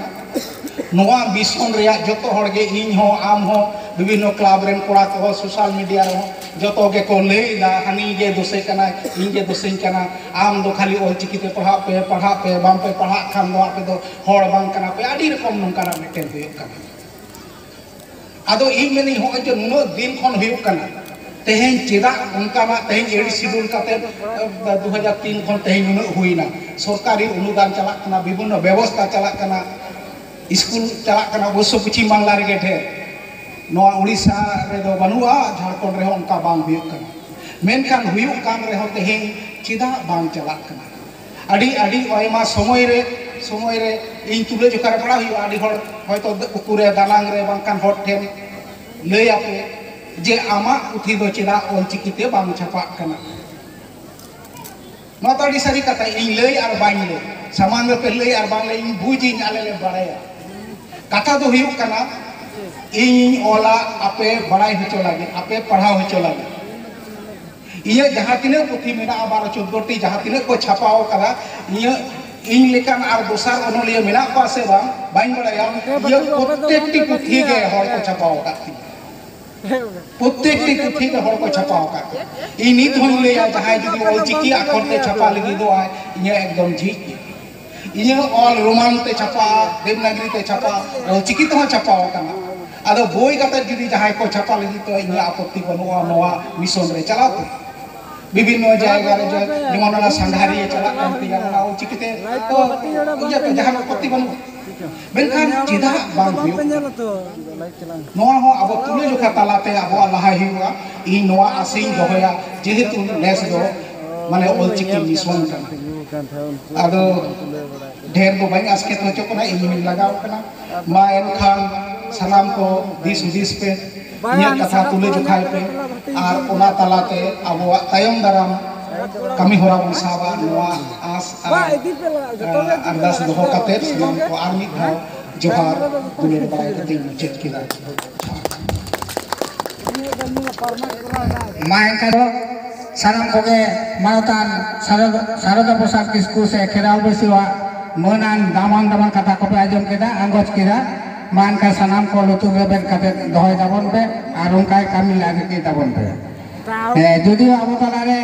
ᱱᱚᱣᱟ mission ᱨᱮᱭᱟᱜ ᱡᱚᱛᱚ ᱦᱚᱲ ᱜᱮ, ᱤᱧ ᱦᱚᱸ, ᱟᱢ ᱦᱚᱸ, ᱵᱤᱵᱷᱤᱱᱱᱚ club ᱨᱮᱱ ᱠᱚᱲᱟ ᱠᱚᱦᱚᱸ, social media ᱨᱮᱦᱚᱸ ᱡᱚᱛᱚ ᱜᱮᱠᱚ ᱞᱟᱹᱭ ᱮᱫᱟ, "ᱦᱟᱹᱱᱤ ᱜᱮ ᱫᱳᱥᱮ ᱠᱟᱱᱟᱭ, ᱤᱧ ᱜᱮ ᱫᱳᱥᱮᱧ ᱠᱟᱱᱟ, ᱟᱢ ᱫᱚ ᱠᱷᱟᱹᱞᱤ ᱚᱞᱪᱤᱠᱤ ᱛᱮ ᱯᱟᱲᱦᱟᱜ ᱯᱮ, ᱯᱟᱲᱦᱟᱜ ᱯᱮ, ᱵᱟᱝ ᱯᱮ ᱯᱟᱲᱦᱟᱜ ᱠᱷᱟᱱ ᱫᱚ ᱟᱯᱮ ᱫᱚ ᱦᱚᱲ ᱵᱟᱝ ᱠᱟᱱᱟ ᱯᱮ", ᱟᱹᱰᱤ ᱨᱚᱠᱚᱢ ᱱᱚᱝᱠᱟᱱᱟᱜ ᱢᱤᱫᱴᱮᱱ ᱦᱩᱭᱩᱜ ᱠᱟᱱᱟ᱾ ᱟᱫᱚ ᱤᱧ ᱢᱮᱱᱤᱧ, ᱦᱚᱸᱜᱼᱚᱭ ᱡᱮ ᱱᱩᱱᱟᱹᱜ ᱫᱤᱱ ᱠᱷᱚᱱ ᱦᱩᱭᱩᱜ ᱠᱟᱱᱟ, ᱛᱮᱦᱮᱧ ᱪᱮᱫᱟᱜ ᱚᱱᱠᱟᱱᱟᱜ, ᱛᱮᱦᱮᱧ eighth schedule ᱠᱟᱛᱮ, ᱮ, ᱫᱩ ᱦᱟᱡᱟᱨ ᱛᱤᱱ ᱠᱷᱚᱱ ᱛᱮᱦᱮᱧ ᱱᱩᱱᱟᱹᱜ ᱦᱩᱭᱱᱟ, ᱥᱚᱨᱠᱟᱨᱤ ᱚᱱᱩᱫᱟᱱ ᱪᱟᱞᱟᱜ ᱠᱟᱱᱟ, ᱵᱤᱵᱷᱤᱱᱱᱚ ᱵᱮᱵᱚᱥᱛᱟ ᱪᱟᱞᱟᱜ ᱠᱟᱱᱟ, ᱥᱠᱩᱞ ᱪᱟᱞᱟᱜ ᱠᱟᱱᱟ, ᱚᱵᱚᱥᱥᱚ ᱯᱚᱪᱷᱤᱢ ᱵᱟᱝᱞᱟ ᱨᱮᱜᱮ ᱰᱷᱮᱨ, ᱱᱚᱣᱟ ᱩᱲᱤᱥᱥᱟ ᱨᱮᱫᱚ ᱵᱟᱹᱱᱩᱜᱼᱟ, ᱡᱷᱟᱲᱠᱷᱚᱸᱰ ᱨᱮᱦᱚᱸ ᱚᱱᱠᱟ ᱵᱟᱝ ᱦᱩᱭᱩᱜ ᱠᱟᱱᱟ᱾ ᱢᱮᱱᱠᱷᱟᱱ ᱦᱩᱭᱩᱜ ᱠᱟᱱ ᱨᱮᱦᱚᱸ ᱛᱮᱦᱮᱧ ᱪᱮᱫᱟᱜ ᱵᱟᱝ ᱪᱟᱞᱟᱜ ᱠᱟᱱᱟ? ᱟᱹᱰᱤ, ᱟᱹᱰᱤ ᱟᱭᱢᱟ ᱥᱚᱢᱚᱭ ᱨᱮ, ᱥᱚᱢᱚᱭ ᱨᱮ ᱤᱧ ᱛᱩᱞᱟᱹ ᱡᱚᱠᱷᱟ ᱨᱮ ᱯᱟᱲᱟᱣ ᱦᱩᱭᱩᱜᱼᱟ᱾ ᱟᱹᱰᱤ ᱦᱚᱲ ᱦᱚᱭᱛᱳ ᱩᱠᱩᱨᱮ ᱫᱟᱱᱟᱝ ᱨᱮ ᱵᱟᱝᱠᱷᱟᱱ ᱦᱚᱲ ᱴᱷᱮᱱ ᱞᱟᱹᱭ ᱟᱯᱮ ᱡᱮ, "ᱟᱢᱟᱜ ᱯᱩᱛᱷᱤ ᱫᱚ ᱪᱮᱫᱟᱜ ᱚᱞᱪᱤᱠᱤ ᱛᱮ ᱵᱟᱝ ᱪᱷᱟᱯᱟᱜ ᱠᱟᱱᱟ?" ᱱᱚᱣᱟ ᱫᱚ ᱟᱹᱰᱤ ᱥᱟᱹᱨᱤ ᱠᱟᱛᱷᱟ, ᱤᱧ ᱞᱟᱹᱭ ᱟᱨ ᱵᱟᱹᱧ ᱞᱟᱹᱭ, ᱥᱟᱢᱟᱝ ᱨᱮᱯᱮ ᱞᱟᱹᱭ ᱟᱨ ᱵᱟᱝ ᱞᱟᱹᱭ, ᱤᱧ ᱵᱩᱡᱽ ᱤᱧ, ᱟᱞᱮ ᱞᱮ ᱵᱟᱲᱟᱭᱟ᱾ ᱠᱟᱛᱷᱟ ᱫᱚ ᱦᱩᱭᱩᱜ ᱠᱟᱱᱟ, ᱤᱧᱤᱧ ᱚᱞᱟ ᱟᱯᱮ ᱵᱟᱲᱟᱭ ᱦᱚᱪᱚ ᱞᱟᱹᱜᱤᱫ, ᱟᱯᱮ ᱯᱟᱲᱦᱟᱣ ᱦᱚᱪᱚ ᱞᱟᱹᱜᱤᱫ᱾ ᱤᱧᱟᱹᱜ ᱡᱟᱦᱟᱸ ᱛᱤᱱᱟᱹᱜ ᱯᱩᱛᱷᱤ ᱢᱮᱱᱟᱜᱼᱟ, ᱵᱟᱨᱚ ᱪᱳᱫᱽᱫᱳ ᱴᱤ ᱡᱟᱦᱟᱸ ᱛᱤᱱᱟᱹᱜ ᱠᱚ ᱪᱷᱟᱯᱟᱣ ᱠᱟᱫᱟ, ᱤᱧᱟᱹᱜ, ᱤᱧ ᱞᱮᱠᱟᱱ ᱟᱨ ᱫᱚᱥᱟᱨ ᱚᱱᱚᱞᱤᱭᱟᱹ ᱢᱮᱱᱟᱜ ᱠᱚᱣᱟ ᱥᱮ ᱵᱟᱝ ᱵᱟᱹᱧ ᱵᱟᱲᱟᱭᱟ, ᱤᱧᱟᱹᱜ ᱯᱨᱚᱛᱮᱠᱴᱤ ᱯᱩᱛᱷᱤ ᱜᱮ ᱦᱚᱲ ᱠᱚ ᱪᱷᱟᱯᱟᱣ ᱟᱠᱟᱫ ᱛᱤᱧᱟ᱾ ᱯᱨᱚᱛᱮᱠᱴᱤ ᱯᱩᱛᱷᱤ ᱜᱮ ᱦᱚᱲ ᱠᱚ ᱪᱷᱟᱯᱟᱣ ᱟᱠᱟᱫ ᱠᱚᱣᱟ᱾ ᱤᱧ ᱱᱤᱛ ᱦᱚᱸᱧ ᱞᱟᱹᱭᱟ, ᱡᱟᱦᱟᱸᱭ ᱡᱩᱫᱤ ᱚᱞᱪᱤᱠᱤ ᱟᱠᱷᱚᱨ ᱛᱮ ᱪᱷᱟᱯᱟ ᱞᱟᱹᱜᱤᱫᱚᱜᱼᱟᱭ, ᱤᱧᱟᱹᱜ ᱮᱠᱫᱚᱢ ᱡᱷᱤᱡ ᱜᱮ᱾ ᱤᱧᱟᱹᱜ ᱚᱞ ᱨᱳᱢᱟᱱ ᱛᱮ ᱪᱷᱟᱯᱟ, ᱫᱮᱵᱽᱱᱟᱜᱽᱨᱤ ᱛᱮ ᱪᱷᱟᱯᱟ, ᱚᱞᱪᱤᱠᱤ ᱛᱮᱦᱚᱸ ᱪᱷᱟᱯᱟᱣ ᱟᱠᱟᱱᱟ᱾ ᱟᱫᱚ ᱵᱳᱭ ᱠᱟᱛᱮ ᱡᱩᱫᱤ ᱡᱟᱦᱟᱸᱭ ᱠᱚ ᱪᱷᱟᱯᱟ ᱞᱟᱹᱜᱤᱫ ᱛᱚ ᱤᱧᱟᱹᱜ ᱟᱯᱚᱛᱛᱤ ᱵᱟᱹᱱᱩᱜᱼᱟ ᱱᱚᱣᱟ ᱢᱤᱥᱚᱱ ᱨᱮ ᱪᱟᱞᱟᱣ ᱛᱮ᱾ ᱵᱤᱵᱷᱤᱱᱱᱚ ᱡᱟᱭᱜᱟ ᱨᱮ ᱡᱮ-, ᱡᱮᱢᱚᱱ ᱚᱱᱟ ᱥᱟᱸᱜᱷᱟᱨᱤᱭᱟᱹ ᱪᱟᱞᱟᱜ ᱠᱟᱱ ᱛᱤᱧᱟ, ᱚᱱᱟ ᱚᱞᱪᱤᱠᱤ ᱛᱮ ᱛᱚ ᱤᱭᱟᱹ ᱛᱮ ᱡᱟᱦᱟᱱ ᱟᱯᱚᱛᱛᱤ ᱵᱟᱹᱱᱩᱜᱼᱟ᱾ ᱢᱮᱱᱠᱷᱟᱱ ᱪᱮᱫᱟᱜ ᱵᱟᱝ ᱦᱩᱭᱩᱜ ᱠᱟᱱᱟ? ᱱᱚᱣᱟ ᱦᱚᱸ ᱟᱵᱚ ᱛᱩᱞᱟᱹᱡᱚᱠᱷᱟ ᱛᱟᱞᱟᱛᱮ ᱟᱵᱚᱣᱟᱜ ᱞᱟᱦᱟᱭ ᱦᱩᱭᱩᱜᱼᱟ᱾ ᱤᱧ ᱱᱚᱣᱟ ᱟᱥᱤᱧ ᱫᱚᱦᱚᱭᱟ, ᱡᱮᱦᱮᱛᱩ ᱱᱮᱥ ᱫᱚ ᱢᱟᱱᱮ ᱚᱞᱪᱤᱠᱤ ᱢᱤᱥᱚᱱ ᱠᱟᱱᱟ᱾ ᱟᱫᱚ ᱰᱷᱮᱨ ᱫᱚ ᱵᱟᱹᱧ ᱟᱥᱠᱮᱛ ᱦᱚᱪᱚᱜ ᱠᱟᱱᱟ, ᱤᱧ ᱦᱚᱸᱧ ᱞᱟᱜᱟᱣ ᱠᱟᱱᱟ᱾ ᱢᱟ ᱮᱱᱠᱷᱟᱱ ᱥᱟᱱᱟᱢ ᱠᱚ ᱫᱤᱥ ᱦᱩᱫᱤᱥ ᱯᱮ, ᱤᱧᱟᱹᱜ ᱠᱟᱛᱷᱟ ᱛᱩᱞᱟᱹ ᱡᱚᱠᱷᱟᱭ ᱯᱮ, ᱟᱨ ᱚᱱᱟ ᱛᱟᱞᱟᱛᱮ ᱟᱵᱚᱣᱟᱜ ᱛᱟᱭᱚᱢ ᱫᱟᱨᱟᱢ ᱠᱟᱹᱢᱤ ᱦᱚᱨᱟ ᱵᱚᱱ ᱥᱟᱵᱟ᱾ ᱱᱚᱣᱟ ᱟᱸᱥ ᱟᱨ, ᱟᱨ ᱟᱨᱫᱟᱥ ᱫᱚᱦᱚ ᱠᱟᱛᱮ ᱥᱟᱱᱟᱢ ᱠᱚ ᱟᱨ ᱢᱤᱫ ᱫᱷᱟᱣ ᱡᱚᱦᱟᱨ ᱫᱩᱞᱟᱹᱲ ᱵᱟᱲᱟᱭ ᱠᱟᱛᱮᱧ ᱢᱩᱪᱟᱹᱫ ᱠᱮᱫᱟ᱾ ᱢᱟ ᱮᱱᱠᱷᱟᱱ ᱫᱚ ᱥᱟᱱᱟᱢ ᱠᱚᱜᱮ ᱢᱟᱱᱚᱛᱟᱱ ᱥᱟᱨᱚᱫᱟ, ᱥᱟᱨᱚᱫᱟ ᱯᱨᱚᱥᱟᱫᱽ ᱠᱤᱥᱠᱩ ᱥᱮ ᱠᱷᱮᱨᱣᱟᱞ ᱵᱟᱹᱭᱥᱤᱣᱟᱜ ᱢᱟᱹᱱᱟᱱ ᱫᱟᱢᱟᱱ ᱫᱟᱢᱟᱱ ᱠᱟᱛᱷᱟ ᱠᱚᱯᱮ ᱟᱸᱡᱚᱢ ᱠᱮᱫᱟ, ᱟᱸᱜᱚᱪ ᱠᱮᱫᱟ᱾ ᱢᱟ ᱮᱱᱠᱷᱟᱱ ᱥᱟᱱᱟᱢ ᱠᱚ ᱞᱩᱛᱩᱨ ᱨᱮᱵᱮᱱ ᱠᱟᱛᱮ ᱫᱚᱦᱚᱭ ᱛᱟᱵᱚᱱ ᱯᱮ ᱟᱨ ᱚᱱᱠᱟ ᱜᱮ ᱠᱟᱹᱢᱤ ᱞᱟᱹᱜᱤᱫ ᱛᱟᱵᱚᱱ ᱯᱮ᱾ ᱮ, ᱡᱩᱫᱤᱭᱳ ᱟᱵᱚ ᱛᱟᱞᱟᱨᱮ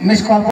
ᱢᱤᱥ ᱠᱚᱞ